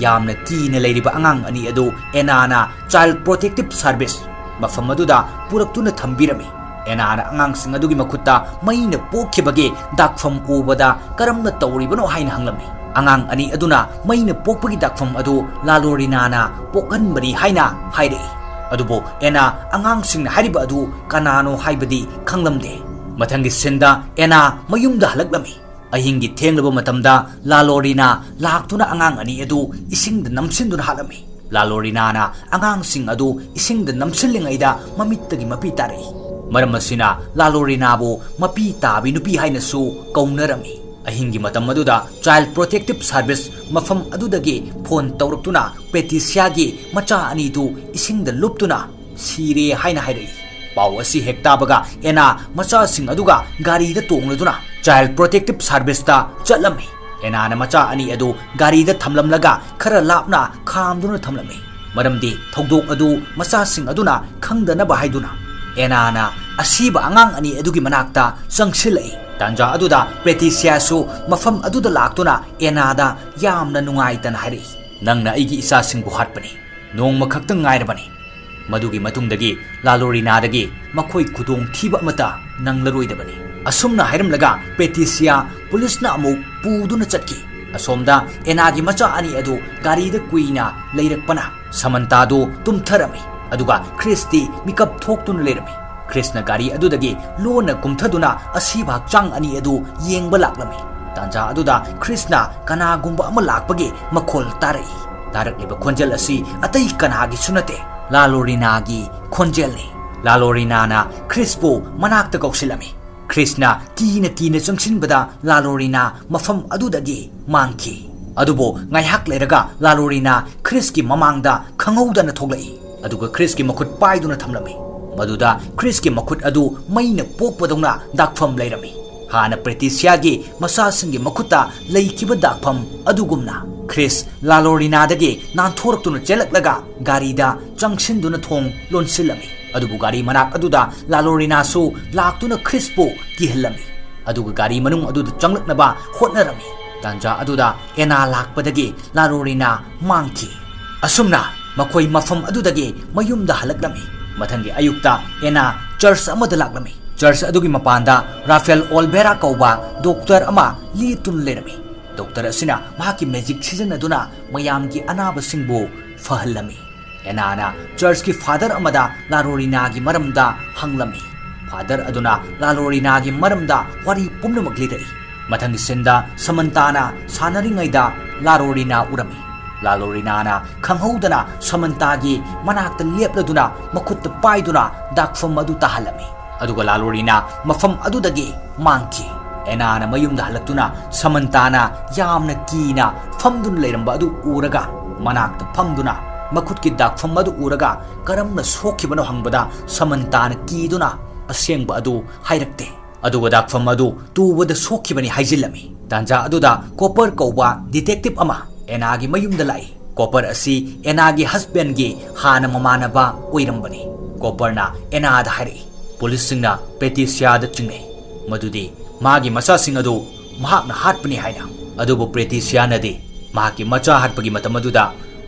ꯌꯥꯝꯅ ꯀꯤꯅ ꯂꯩꯔꯤꯕ ꯑꯉꯥꯡ ꯑꯅꯤ ꯑꯗꯨ ꯑꯦꯅꯥꯅ ꯆꯥꯏꯜ ꯄ꯭ꯔꯣꯇꯦꯛꯇꯤꯚ ꯁꯥꯔꯚꯤꯁ ꯃꯐꯝ ꯑꯗꯨꯗ ꯄꯨꯔꯛꯇꯨꯅ ꯊꯝꯕꯤꯔꯝꯃꯤ꯫ ꯑꯦꯅꯥꯅ ꯑꯉꯥꯡꯁꯤꯡ ꯑꯗꯨꯒꯤ ꯃꯈꯨꯠꯇ ꯃꯩꯅ ꯄꯣꯛꯈꯤꯕꯒꯤ ꯗꯥꯛꯐꯝ ꯎꯕꯗ ꯀꯔꯝꯅ ꯇꯧꯔꯤꯕꯅꯣ ꯍꯥꯏꯅ ꯍꯪꯂꯝꯃꯤ꯫ ꯑꯉꯥꯡ ꯑꯅꯤ ꯑꯗꯨꯅ ꯃꯩꯅ ꯄꯣꯛꯄꯒꯤ ꯗꯥꯛꯐꯝ ꯑꯗꯨ ꯂꯥꯂꯣꯔꯤꯅꯥꯅ ꯄꯣꯛꯍꯟꯕꯅꯤ ꯍꯥꯏꯅ ꯍꯥꯏꯔꯛꯏ꯫ ꯑꯗꯨꯕꯨ ꯑꯦꯅꯥ ꯑꯉꯥꯡꯁꯤꯡꯅ ꯍꯥꯏꯔꯤꯕ ꯑꯗꯨ ꯀꯅꯥꯅꯣ ꯍꯥꯏꯕꯗꯤ ꯈꯪꯂꯝꯗꯦ꯫ ꯃꯊꯪꯒꯤ ꯁꯤꯟꯗ ꯑꯦꯅꯥ ꯃꯌꯨꯝꯗ ꯍꯜꯂꯛꯂꯝꯃꯤ꯫ ꯑꯍꯤꯡꯒꯤ ꯊꯦꯡꯂꯕ ꯃꯇꯝꯗ ꯂꯥꯂꯣꯔꯤꯅꯥ ꯂꯥꯛꯇꯨꯅ ꯑꯉꯥꯡ ꯑꯅꯤ ꯑꯗꯨ ꯏꯁꯤꯡꯗ ꯅꯝꯁꯤꯟꯗꯨꯅ ꯍꯥꯠꯂꯝꯃꯤ꯫ ꯂꯥꯂꯣꯔꯤꯅꯥꯅ ꯑꯉꯥꯡꯁꯤꯡ ꯑꯗꯨ ꯏꯁꯤꯡꯗ ꯅꯝꯁꯤꯜꯂꯤꯉꯩꯗ ꯃꯃꯤꯠꯇꯒꯤ ꯃꯄꯤ ꯇꯥꯔꯛꯏ꯫ ꯃꯔꯝ ꯑꯁꯤꯅ ꯂꯥꯂꯣꯔꯤꯅꯥꯕꯨ ꯃꯄꯤ ꯇꯥꯕꯤ ꯅꯨꯄꯤ ꯍꯥꯏꯅꯁꯨ ꯀꯧꯅꯔꯝꯃꯤ꯫ ꯑꯍꯤꯡꯒꯤ ꯃꯇꯝ ꯑꯗꯨꯗ Child Protective Service ꯃꯐꯝ ꯑꯗꯨꯗꯒꯤ ꯐꯣꯟ ꯇꯧꯔꯛꯇꯨꯅ ꯄꯦꯇꯤꯁꯤꯌꯥꯒꯤ ꯃꯆꯥ ꯑꯅꯤꯗꯨ ꯏꯁꯤꯡꯗ ꯂꯨꯞꯇꯨꯅ ꯁꯤꯔꯦ ꯍꯥꯏꯅ ꯍꯥꯏꯔꯛꯏ꯫ ꯄꯥꯎ ꯑꯁꯤ ꯍꯦꯛ ꯇꯥꯕꯒ ꯑꯦꯅꯥ ꯃꯆꯥꯁꯤꯡ ꯑꯗꯨꯒ ꯒꯥꯔꯤꯗ ꯇꯣꯡꯂꯗꯨꯅ Child Protective Serviceꯇ ꯆꯠꯂꯝꯃꯤ꯫ ꯑꯦꯅꯥꯅ ꯃꯆꯥ ꯑꯅꯤ ꯑꯗꯨ ꯒꯥꯔꯤꯗ ꯊꯝꯂꯝꯂꯒ ꯈꯔ ꯂꯥꯞꯅ ꯈꯥꯝꯗꯨꯅ ꯊꯝꯂꯝꯃꯤ꯫ ꯃꯔꯝꯗꯤ ꯊꯧꯗꯣꯛ ꯑꯗꯨ ꯃꯆꯥꯁꯤꯡ ꯑꯗꯨꯅ ꯈꯪꯗꯅꯕ ꯍꯥꯏꯗꯨꯅ ꯑꯦꯅꯥꯅ ꯑꯁꯤꯕ ꯑꯉꯥꯡ ꯑꯅꯤ ꯑꯗꯨꯒꯤ ꯃꯅꯥꯛꯇ ꯆꯪꯁꯤꯜꯂꯛꯏ꯫ ꯇꯥꯟꯖꯥ ꯑꯗꯨꯗ ꯄꯦꯇꯤꯁꯤꯌꯥꯁꯨ ꯃꯐꯝ ꯑꯗꯨꯗ ꯂꯥꯛꯇꯨꯅ ꯑꯦꯅꯥꯗ ꯌꯥꯝꯅ ꯅꯨꯡꯉꯥꯏꯇꯅ ꯍꯥꯏꯔꯛꯏ, "ꯅꯪꯅ ꯑꯩꯒꯤ ꯏꯆꯥꯁꯤꯡꯕꯨ ꯍꯥꯠꯄꯅꯤ꯫ ꯅꯣꯡꯃ ꯈꯛꯇꯪ ꯉꯥꯏꯔꯕꯅꯤ꯫" ꯃꯗꯨꯒꯤ ꯃꯇꯨꯡꯗꯒꯤ ꯂꯥꯂꯣꯔꯤꯅꯥꯗꯒꯤ ꯃꯈꯣꯏ ꯈꯨꯗꯣꯡꯊꯤꯕ ꯑꯃꯠꯇ ꯅꯪꯂꯔꯣꯏꯗꯕꯅꯤ꯫ ꯑꯁꯨꯝꯅ ꯍꯥꯏꯔꯝꯂꯒ ꯄꯦꯇꯤꯁꯤꯌꯥ ꯄꯨꯂꯤꯁꯅ ꯑꯃꯨꯛ ꯄꯨꯗꯨꯅ ꯆꯠꯈꯤ꯫ ꯑꯁꯣꯝꯗ ꯑꯦꯅꯥꯒꯤ ꯃꯆꯥ ꯑꯅꯤ ꯑꯗꯨ ꯒꯥꯔꯤꯗ ꯀꯨꯏꯅ ꯂꯩꯔꯛꯄꯅ ꯁꯃꯟꯇꯥꯗꯨ ꯇꯨꯝꯊꯔꯝꯃꯤ꯫ ꯑꯗꯨꯒ ꯈ꯭ꯔꯤꯁꯇꯤ ꯃꯤꯀꯞ ꯊꯣꯛꯇꯨꯅ ꯂꯩꯔꯝꯃꯤ꯫ ꯈ꯭ꯔꯤꯁꯅ ꯒꯥꯔꯤ ꯑꯗꯨꯗꯒꯤ ꯂꯣꯟꯅ ꯀꯨꯝꯊꯗꯨꯅ ꯑꯁꯤꯕ ꯍꯛꯆꯥꯡ ꯑꯅꯤ ꯑꯗꯨ ꯌꯦꯡꯕ ꯂꯥꯛꯂꯝꯃꯤ꯫ ꯇꯥꯟꯖꯥ ꯑꯗꯨꯗ ꯈ꯭ꯔꯤꯁꯅ ꯀꯅꯥꯒꯨꯝꯕ ꯑꯃ ꯂꯥꯛꯄꯒꯤ ꯃꯈꯣꯜ ꯇꯥꯔꯛꯏ꯫ ꯇꯥꯔꯛꯂꯤꯕ ꯈꯣꯟꯖꯦꯜ ꯑꯁꯤ ꯑꯇꯩ ꯀꯅꯥꯒꯤꯁꯨ ꯅꯠꯇꯦ, ꯂꯥꯂꯣꯔꯤꯅꯥꯒꯤ ꯈꯣꯟꯖꯦꯜꯅꯤ꯫ ꯂꯥꯂꯣꯔꯤꯅꯥꯅ ꯈ꯭ꯔꯤꯁꯄꯨ ꯃꯅꯥꯛꯇ ꯀꯧꯁꯤꯜꯂꯝꯃꯤ꯫ ꯈ꯭ꯔꯤꯁꯅ ꯀꯤꯅ ꯀꯤꯅ ꯆꯪꯁꯤꯟꯕꯗ ꯂꯥꯂꯣꯔꯤꯅꯥ ꯃꯐꯝ ꯑꯗꯨꯗꯒꯤ ꯃꯥꯡꯈꯤ꯫ ꯑꯗꯨꯕꯨ ꯉꯥꯏꯍꯥꯛ ꯂꯩꯔꯒ ꯂꯥꯂꯣꯔꯤꯅꯥ ꯈ꯭ꯔꯤꯁꯀꯤ ꯃꯃꯥꯡꯗ ꯈꯪꯍꯧꯗꯅ ꯊꯣꯛꯂꯛꯏ꯫ ꯑꯗꯨꯒ ꯈ꯭ꯔꯤꯁꯀꯤ ꯃꯈꯨꯠ ꯄꯥꯏꯗꯨꯅ ꯊꯝꯂꯝꯃꯤ꯫ ꯃꯗꯨꯗ ꯈ꯭ꯔꯤꯁꯀꯤ ꯃꯈꯨꯠ ꯑꯗꯨ ꯃꯩꯅ ꯄꯣꯛꯄꯗꯧꯅ ꯗꯥꯛꯐꯝ ꯂꯩꯔꯝꯃꯤ꯫ ꯍꯥꯟꯅ ꯄ꯭ꯔꯦꯇꯤꯁꯤꯌꯥꯒꯤ ꯃꯆꯥꯁꯤꯡꯒꯤ ꯃꯈꯨꯠꯇ ꯂꯩꯈꯤꯕ ꯗꯥꯛꯐꯝ ꯑꯗꯨꯒꯨꯝꯅ ꯈ꯭ꯔꯤꯁ ꯂꯥꯂꯣꯔꯤꯅꯥꯗꯒꯤ ꯅꯥꯟꯊꯣꯔꯛꯇꯨꯅ ꯆꯦꯜꯂꯛꯂꯒ ꯒꯥꯔꯤꯗ ꯆꯪꯁꯤꯟꯗꯨꯅ ꯊꯣꯡ ꯂꯣꯟꯁꯤꯜꯂꯝꯃꯤ꯫ ꯑꯗꯨꯕꯨ ꯒꯥꯔꯤ ꯃꯅꯥꯛ ꯑꯗꯨꯗ ꯂꯥꯂꯣꯔꯤꯅꯥꯁꯨ ꯂꯥꯛꯇꯨꯅ ꯈ꯭ꯔꯤꯁꯄꯨ ꯀꯤꯍꯜꯂꯝꯃꯤ꯫ ꯑꯗꯨꯒ ꯒꯥꯔꯤ ꯃꯅꯨꯡ ꯑꯗꯨꯗ ꯆꯪꯂꯛꯅꯕ ꯍꯣꯠꯅꯔꯝꯃꯤ꯫ ꯇꯥꯟꯖꯥ ꯑꯗꯨꯗ ꯑꯦꯅꯥ ꯂꯥꯛꯄꯗꯒꯤ ꯂꯥꯂꯣꯔꯤꯅꯥ ꯃꯥꯡꯈꯤ꯫ ꯑꯁꯨꯝꯅ ꯃꯈꯣꯏ ꯃꯐꯝ ꯑꯗꯨꯗꯒꯤ ꯃꯌꯨꯝꯗ ꯍꯜꯂꯛꯂꯝꯃꯤ꯫ ꯃꯊꯪꯒꯤ ꯑꯌꯨꯛꯇ ꯑꯦꯅꯥ ꯆꯔꯆ ꯑꯃꯗ ꯂꯥꯛꯂꯝꯃꯤ꯫ ꯆꯔꯆ ꯑꯗꯨꯒꯤ ꯃꯄꯥꯟꯗ ꯔꯥꯐꯦꯜ ꯑꯣꯜꯕꯦꯔꯥ ꯀꯧꯕ ꯗꯣꯛꯇꯔ ꯑꯃ ꯂꯦꯞꯇꯨꯅ ꯂꯩꯔꯝꯃꯤ꯫ ꯗꯣꯛꯇꯔ ꯑꯁꯤꯅ ꯃꯍꯥꯛꯀꯤ ꯃꯦꯖꯤꯛ ꯁꯤꯖꯤꯟꯅꯗꯨꯅ ꯃꯌꯥꯝꯒꯤ ꯑꯅꯥꯕꯁꯤꯡꯕꯨ ꯐꯍꯜꯂꯝꯃꯤ꯫ ꯑꯦꯅꯥꯅ ꯆꯔꯆꯀꯤ ꯐꯥꯗꯔ ꯑꯃꯗ ꯂꯥꯔꯣꯔꯤꯅꯥꯒꯤ ꯃꯔꯝꯗ ꯍꯪꯂꯝꯃꯤ꯫ ꯐꯥꯗꯔ ꯑꯗꯨꯅ ꯂꯥꯔꯣꯔꯤꯅꯥꯒꯤ ꯃꯔꯝꯗ ꯋꯥꯔꯤ ꯄꯨꯝꯅꯃꯛ ꯂꯤꯔꯛꯏ꯫ ꯃꯊꯪꯒꯤ ꯁꯤꯟꯗ ꯁꯃꯟꯇꯥꯅ ꯁꯥꯟꯅꯔꯤꯉꯩꯗ ꯂꯥꯔꯣꯔꯤꯅꯥ ꯎꯔꯝꯃꯤ꯫ ꯂꯥꯔꯣꯔꯤꯅꯥꯅ ꯈꯪꯍꯧꯗꯅ ꯁꯃꯟꯇꯥꯒꯤ ꯃꯅꯥꯛꯇ ꯂꯦꯞꯂꯗꯨꯅ ꯃꯈꯨꯠꯇ ꯄꯥꯏꯗꯨꯅ ꯗꯥꯛꯐꯝ ꯑꯗꯨ ꯇꯥꯍꯜꯂꯝꯃꯤ꯫ ꯑꯗꯨꯒ ꯂꯥꯔꯣꯔꯤꯅꯥ ꯃꯐꯝ ꯑꯗꯨꯗꯒꯤ ꯃꯥꯡꯈꯤ꯫ ꯑꯦꯅꯥꯅ ꯃꯌꯨꯝꯗ ꯍꯜꯂꯛꯇꯨꯅ ꯁꯃꯟꯇꯥꯅ ꯌꯥꯝꯅ ꯀꯤꯅ ꯐꯝꯗꯨꯅ ꯂꯩꯔꯝꯕ ꯑꯗꯨ ꯎꯔꯒ, ꯃꯅꯥꯛꯇ ꯐꯝꯗꯨꯅ ꯃꯈꯨꯠꯀꯤ ꯗꯥꯛꯐꯝ ꯑꯗꯨ ꯎꯔꯒ ꯀꯔꯝꯅ ꯁꯣꯛꯈꯤꯕꯅꯣ ꯍꯪꯕꯗ, ꯁꯃꯟꯇꯥꯅ ꯀꯤꯗꯨꯅ ꯑꯁꯦꯡꯕ ꯑꯗꯨ ꯍꯥꯏꯔꯛꯇꯦ꯫ ꯑꯗꯨꯒ ꯗꯥꯛꯐꯝ ꯑꯗꯨ ꯇꯨꯕꯗ ꯁꯣꯛꯈꯤꯕꯅꯤ ꯍꯥꯏꯖꯤꯜꯂꯝꯃꯤ꯫ ꯇꯥꯟꯖꯥ ꯑꯗꯨꯗ ꯀꯣꯄꯔ ꯀꯧꯕ ꯗꯤꯇꯦꯛꯇꯤꯚ ꯑꯃ ꯑꯦꯅꯥꯒꯤ ꯃꯌꯨꯝꯗ ꯂꯥꯛꯏ꯫ ꯀꯣꯄꯔ ꯑꯁꯤ ꯑꯦꯅꯥꯒꯤ ꯍꯁꯕꯦꯟꯒꯤ ꯍꯥꯟꯅ ꯃꯃꯥꯟꯅꯕ ꯑꯣꯏꯔꯝꯕꯅꯤ꯫ ꯀꯣꯄꯔꯅ ꯑꯦꯅꯥꯗ ꯍꯥꯏꯔꯛꯏ, "ꯄꯨꯂꯤꯁꯁꯤꯡꯅ ꯄ꯭ꯔꯦꯇꯤꯁꯤꯌꯥꯗ ꯆꯤꯡꯅꯩ ꯃꯗꯨꯗꯤ ꯃꯥꯒꯤ ꯃꯆꯥꯁꯤꯡ ꯑꯗꯨ ꯃꯍꯥꯛꯅ ꯍꯥꯠꯄꯅꯤ ꯍꯥꯏꯅ꯫ ꯑꯗꯨꯕꯨ ꯄ꯭ꯔꯦꯇꯤꯁꯤꯌꯥꯅꯗꯤ ꯃꯍꯥꯛꯀꯤ ꯃꯆꯥ ꯍꯥꯠꯄꯒꯤ ꯃꯇꯝ ꯑꯗꯨꯗ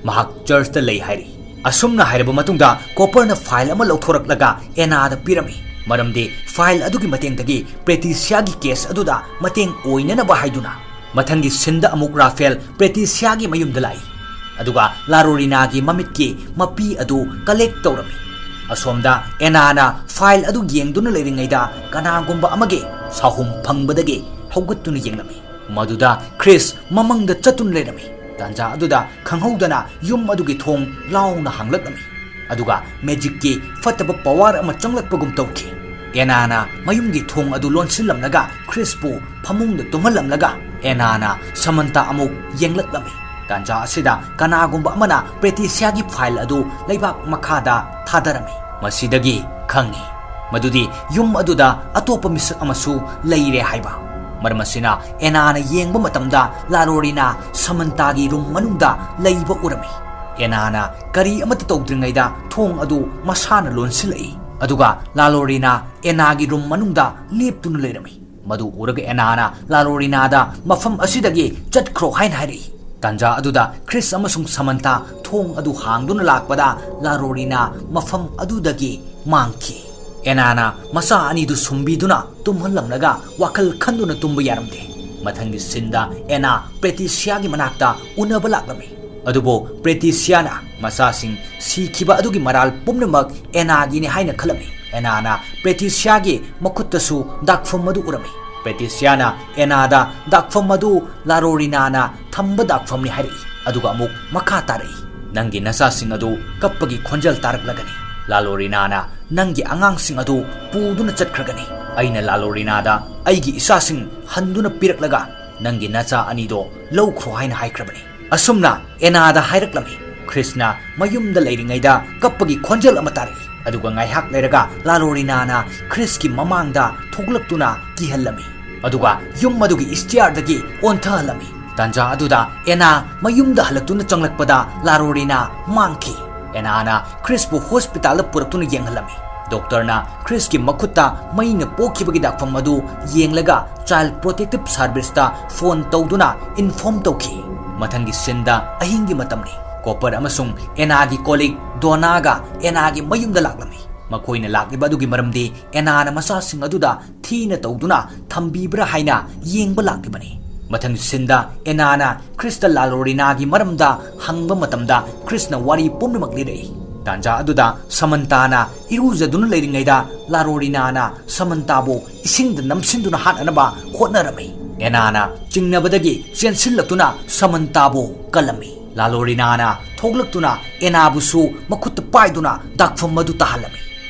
ꯃꯍꯥꯛ ꯆꯔꯆꯇ ꯂꯩ" ꯍꯥꯏꯔꯤ꯫ ꯑꯁꯨꯝꯅ ꯍꯥꯏꯔꯕ ꯃꯇꯨꯡꯗ ꯀꯣꯄꯔꯅ ꯐꯥꯏꯜ ꯑꯃ ꯂꯧꯊꯣꯔꯛꯂꯒ ꯑꯦꯅꯥꯗ ꯄꯤꯔꯝꯃꯤ, ꯃꯔꯝꯗꯤ ꯐꯥꯏꯜ ꯑꯗꯨꯒꯤ ꯃꯇꯦꯡꯗꯒꯤ ꯄ꯭ꯔꯦꯇꯤꯁꯤꯌꯥꯒꯤ ꯀꯦꯁ ꯑꯗꯨꯗ ꯃꯇꯦꯡ ꯑꯣꯏꯅꯅꯕ ꯍꯥꯏꯗꯨꯅ꯫ ꯃꯊꯪꯒꯤ ꯁꯤꯟꯗ ꯑꯃꯨꯛ ꯔꯥꯐꯦꯜ ꯄ꯭ꯔꯦꯇꯤꯁꯤꯌꯥꯒꯤ ꯃꯌꯨꯝꯗ ꯂꯥꯛꯏ, ꯑꯗꯨꯒ ꯂꯥꯔꯣꯔꯤꯅꯥꯒꯤ ꯃꯃꯤꯠꯀꯤ ꯃꯄꯤ ꯑꯗꯨ ꯀꯂꯦꯛ ꯇꯧꯔꯝꯃꯤ꯫ ꯑꯁꯣꯝꯗ ꯑꯦꯅꯥꯅ ꯐꯥꯏꯜ ꯑꯗꯨ ꯌꯦꯡꯗꯨꯅ ꯂꯩꯔꯤꯉꯩꯗ ꯀꯅꯥꯒꯨꯝꯕ ꯑꯃꯒꯤ ꯁꯥꯍꯨꯝ ꯐꯪꯕꯗꯒꯤ ꯍꯧꯒꯠꯇꯨꯅ ꯌꯦꯡꯂꯝꯃꯤ꯫ ꯃꯗꯨꯗ ꯈ꯭ꯔꯤꯁ ꯃꯃꯪꯗ ꯆꯠꯇꯨꯅ ꯂꯩꯔꯝꯃꯤ꯫ ꯇꯥꯟꯖꯥ ꯑꯗꯨꯗ ꯈꯪꯍꯧꯗꯅ ꯌꯨꯝ ꯑꯗꯨꯒꯤ ꯊꯣꯡ ꯂꯥꯎꯅ ꯍꯥꯡꯂꯛꯂꯝꯃꯤ, ꯑꯗꯨꯒ ꯃꯦꯖꯤꯛꯀꯤ ꯐꯠꯇꯕ ꯄꯋꯥꯔ ꯑꯃ ꯆꯪꯂꯛꯄꯒꯨꯝ ꯇꯧꯈꯤ꯫ ꯑꯦꯅꯥꯅ ꯃꯌꯨꯝꯒꯤ ꯊꯣꯡ ꯑꯗꯨ ꯂꯣꯟꯁꯤꯜꯂꯝꯂꯒ ꯈ꯭ꯔꯤꯁꯄꯨ ꯐꯃꯨꯡꯗ ꯇꯨꯝꯍꯜꯂꯝꯂꯒ ꯑꯦꯅꯥꯅ ꯁꯃꯟꯇꯥ ꯑꯃꯨꯛ ꯌꯦꯡꯂꯛꯂꯝꯃꯤ꯫ ꯇꯥꯟꯖꯥ ꯑꯁꯤꯗ ꯀꯅꯥꯒꯨꯝꯕ ꯑꯃꯅ ꯄ꯭ꯔꯦꯇꯤꯁꯤꯌꯥꯒꯤ ꯐꯥꯏꯜ ꯑꯗꯨ ꯂꯩꯕꯥꯛ ꯃꯈꯥꯗ ꯊꯥꯗꯔꯝꯃꯤ꯫ ꯃꯁꯤꯗꯒꯤ ꯈꯪꯉꯤ ꯃꯗꯨꯗꯤ ꯌꯨꯝ ꯑꯗꯨꯗ ꯑꯇꯣꯞꯄ ꯃꯤꯁꯛ ꯑꯃꯁꯨ ꯂꯩꯔꯦ ꯍꯥꯏꯕ꯫ ꯃꯔꯝ ꯑꯁꯤꯅ ꯑꯦꯅꯥꯅ ꯌꯦꯡꯕ ꯃꯇꯝꯗ ꯂꯥꯔꯣꯔꯤꯅꯥ ꯁꯃꯟꯇꯥꯒꯤ ꯔꯨꯝ ꯃꯅꯨꯡꯗ ꯂꯩꯕ ꯎꯔꯝꯃꯤ꯫ ꯑꯦꯅꯥꯅ ꯀꯔꯤ ꯑꯃꯠꯇ ꯇꯧꯗ꯭ꯔꯤꯉꯩꯗ ꯊꯣꯡ ꯑꯗꯨ ꯃꯁꯥꯅ ꯂꯣꯟꯁꯤꯜꯂꯛꯏ, ꯑꯗꯨꯒ ꯂꯥꯂꯣꯔꯤꯅꯥ ꯑꯦꯅꯥꯒꯤ ꯔꯨꯝ ꯃꯅꯨꯡꯗ ꯂꯦꯞꯇꯨꯅ ꯂꯩꯔꯝꯃꯤ꯫ ꯃꯗꯨ ꯎꯔꯒ ꯑꯦꯅꯥꯅ ꯂꯥꯂꯣꯔꯤꯅꯥꯗ ꯃꯐꯝ ꯑꯁꯤꯗꯒꯤ ꯆꯠꯈ꯭ꯔꯣ ꯍꯥꯏꯅ ꯍꯥꯏꯔꯛꯏ꯫ ꯇꯥꯟꯖꯥ ꯑꯗꯨꯗ ꯈ꯭ꯔꯤꯁ ꯑꯃꯁꯨꯡ ꯁꯃꯟꯇꯥ ꯊꯣꯡ ꯑꯗꯨ ꯍꯥꯡꯗꯨꯅ ꯂꯥꯛꯄꯗ ꯂꯥꯔꯣꯔꯤꯅꯥ ꯃꯐꯝ ꯑꯗꯨꯗꯒꯤ ꯃꯥꯡꯈꯤ꯫ ꯑꯦꯅꯥꯅ ꯃꯆꯥ ꯑꯅꯤꯗꯨ ꯁꯨꯝꯕꯤꯗꯨꯅ ꯇꯨꯝꯍꯜꯂꯝꯂꯒ ꯋꯥꯈꯜ ꯈꯟꯗꯨꯅ ꯇꯨꯝꯕ ꯌꯥꯔꯝꯗꯦ꯫ ꯃꯊꯪꯒꯤ ꯁꯤꯟꯗ ꯑꯦꯅꯥ ꯄ꯭ꯔꯦꯇꯤꯁꯤꯌꯥꯒꯤ ꯃꯅꯥꯛꯇ ꯎꯅꯕ ꯂꯥꯛꯂꯝꯃꯤ꯫ ꯑꯗꯨꯕꯨ ꯄ꯭ꯔꯦꯇꯤꯁꯤꯌꯥꯅ ꯃꯆꯥꯁꯤꯡ ꯁꯤꯈꯤꯕ ꯑꯗꯨꯒꯤ ꯃꯔꯥꯜ ꯄꯨꯝꯅꯃꯛ ꯑꯦꯅꯥꯒꯤꯅꯤ ꯍꯥꯏꯅ ꯈꯜꯂꯝꯃꯤ꯫ ꯑꯦꯅꯥꯅ ꯄ꯭ꯔꯦꯇꯤꯁꯤꯌꯥꯒꯤ ꯃꯈꯨꯠꯇꯁꯨ ꯗꯥꯛꯐꯝ ꯑꯗꯨ ꯎꯔꯝꯃꯤ꯫ ꯄ꯭ꯔꯦꯇꯤꯁꯤꯌꯥꯅ ꯑꯦꯅꯥꯗ ꯗꯥꯛꯐꯝ ꯑꯗꯨ ꯂꯥꯔꯣꯔꯤꯅꯥꯅ ꯊꯝꯕ ꯗꯥꯛꯐꯝꯅꯤ ꯍꯥꯏꯔꯛꯏ, ꯑꯗꯨꯒ ꯑꯃꯨꯛ ꯃꯈꯥ ꯇꯥꯔꯛꯏ, "ꯅꯪꯒꯤ ꯅꯆꯥꯁꯤꯡ ꯑꯗꯨ ꯀꯞꯄꯒꯤ ꯈꯣꯟꯖꯦꯜ ꯇꯥꯔꯛꯂꯒꯅꯤ꯫ ꯂꯥꯂꯣꯔꯤꯅꯥꯅ ꯅꯪꯒꯤ ꯑꯉꯥꯡꯁꯤꯡ ꯑꯗꯨ ꯄꯨꯗꯨꯅ ꯆꯠꯈ꯭ꯔꯒꯅꯤ꯫ "ꯑꯩꯅ ꯂꯥꯂꯣꯔꯤꯅꯥꯗ ꯑꯩꯒꯤ ꯏꯆꯥꯁꯤꯡ ꯍꯟꯗꯨꯅ ꯄꯤꯔꯛꯂꯒ ꯅꯪꯒꯤ ꯅꯆꯥ ꯑꯅꯤꯗꯣ ꯂꯧꯈ꯭ꯔꯣ ꯍꯥꯏꯅ ꯍꯥꯏꯈ꯭ꯔꯕꯅꯤ," ꯑꯁꯨꯝꯅ ꯑꯦꯅꯥꯗ ꯍꯥꯏꯔꯛꯂꯝꯃꯤ꯫ ꯈ꯭ꯔꯤꯁꯅ ꯃꯌꯨꯝꯗ ꯂꯩꯔꯤꯉꯩꯗ ꯀꯞꯄꯒꯤ ꯈꯣꯟꯖꯦꯜ ꯑꯃ ꯇꯥꯔꯛꯏ꯫ ꯑꯗꯨꯒ ꯉꯥꯏꯍꯥꯛ ꯂꯩꯔꯒ ꯂꯥꯂꯣꯔꯤꯅꯥꯅ ꯈ꯭ꯔꯤꯁꯀꯤ ꯃꯃꯥꯡꯗ ꯊꯣꯛꯂꯛꯇꯨꯅ ꯀꯤꯍꯜꯂꯝꯃꯤ꯫ ꯑꯗꯨꯒ ꯌꯨꯝ ꯑꯗꯨꯒꯤ stairꯗꯒꯤ ꯑꯣꯟꯊꯍꯜꯂꯝꯃꯤ꯫ ꯇꯥꯟꯖꯥ ꯑꯗꯨꯗ ꯑꯦꯅꯥ ꯃꯌꯨꯝꯗ ꯍꯜꯂꯛꯇꯨꯅ ꯆꯪꯂꯛꯄꯗ ꯂꯥꯂꯣꯔꯤꯅꯥ ꯃꯥꯡꯈꯤ꯫ ꯑꯦꯅꯥꯅ ꯈ꯭ꯔꯤꯁꯄꯨ ꯍꯣꯁꯄꯤꯇꯥꯜꯗ ꯄꯨꯔꯛꯇꯨꯅ ꯌꯦꯡꯍꯜꯂꯝꯃꯤ꯫ ꯗꯣꯛꯇꯔꯅ ꯈ꯭ꯔꯤꯁꯀꯤ ꯃꯈꯨꯠꯇ ꯃꯩꯅ ꯄꯣꯛꯈꯤꯕꯒꯤ ꯗꯥꯛꯐꯝ ꯑꯗꯨ ꯌꯦꯡꯂꯒ Child Protective Serviceꯇ ꯐꯣꯟ ꯇꯧꯗꯨꯅ inform ꯇꯧꯈꯤ꯫ ꯃꯊꯪꯒꯤ sceneꯗ ꯑꯍꯤꯡꯒꯤ ꯃꯇꯝꯅꯤ꯫ ꯀꯣꯄꯔ ꯑꯃꯁꯨꯡ ꯑꯦꯅꯥꯒꯤ colleague ꯗꯣꯅꯥꯒ ꯑꯦꯅꯥꯒꯤ ꯃꯌꯨꯝꯗ ꯂꯥꯛꯂꯝꯃꯤ꯫ ꯃꯈꯣꯏꯅ ꯂꯥꯛꯂꯤꯕ ꯑꯗꯨꯒꯤ ꯃꯔꯝꯗꯤ ꯑꯦꯅꯥꯅ ꯃꯆꯥꯁꯤꯡ ꯑꯗꯨꯗ ꯊꯤꯅ ꯇꯧꯗꯨꯅ ꯊꯝꯕꯤꯕ꯭ꯔꯥ ꯍꯥꯏꯅ ꯌꯦꯡꯕ ꯂꯥꯛꯂꯤꯕꯅꯤ꯫ ꯃꯊꯪꯒꯤ sceneꯗ ꯑꯦꯅꯥꯅ ꯈ꯭ꯔꯤꯁꯇ ꯂꯥꯂꯣꯔꯤꯅꯥꯒꯤ ꯃꯔꯝꯗ ꯍꯪꯕ ꯃꯇꯝꯗ ꯈ꯭ꯔꯤꯁꯅ ꯋꯥꯔꯤ ꯄꯨꯝꯅꯃꯛ ꯂꯤꯔꯛꯏ꯫ ꯇꯥꯟꯖꯥ ꯑꯗꯨꯗ ꯁꯃꯟꯇꯥꯅ ꯏꯔꯨꯖꯗꯨꯅ ꯂꯩꯔꯤꯉꯩꯗ ꯂꯥꯂꯣꯔꯤꯅꯥꯅ ꯁꯃꯟꯇꯥꯕꯨ ꯏꯁꯤꯡꯗ ꯅꯝꯁꯤꯟꯗꯨꯅ ꯍꯥꯠꯅꯅꯕ ꯍꯣꯠꯅꯔꯝꯃꯤ꯫ ꯑꯦꯅꯥꯅ ꯆꯤꯡꯅꯕꯗꯒꯤ ꯆꯦꯟꯁꯤꯜꯂꯛꯇꯨꯅ ꯁꯃꯟꯇꯥꯕꯨ ꯀꯜꯂꯝꯃꯤ꯫ ꯂꯥꯂꯣꯔꯤꯅꯥꯅ ꯊꯣꯛꯂꯛꯇꯨꯅ ꯑꯦꯅꯥꯕꯨꯁꯨ ꯃꯈꯨꯠꯇ ꯄꯥꯏꯗꯨꯅ ꯗꯥꯛꯐꯝ ꯑꯗꯨ ꯇꯥꯍꯜꯂꯝꯃꯤ꯫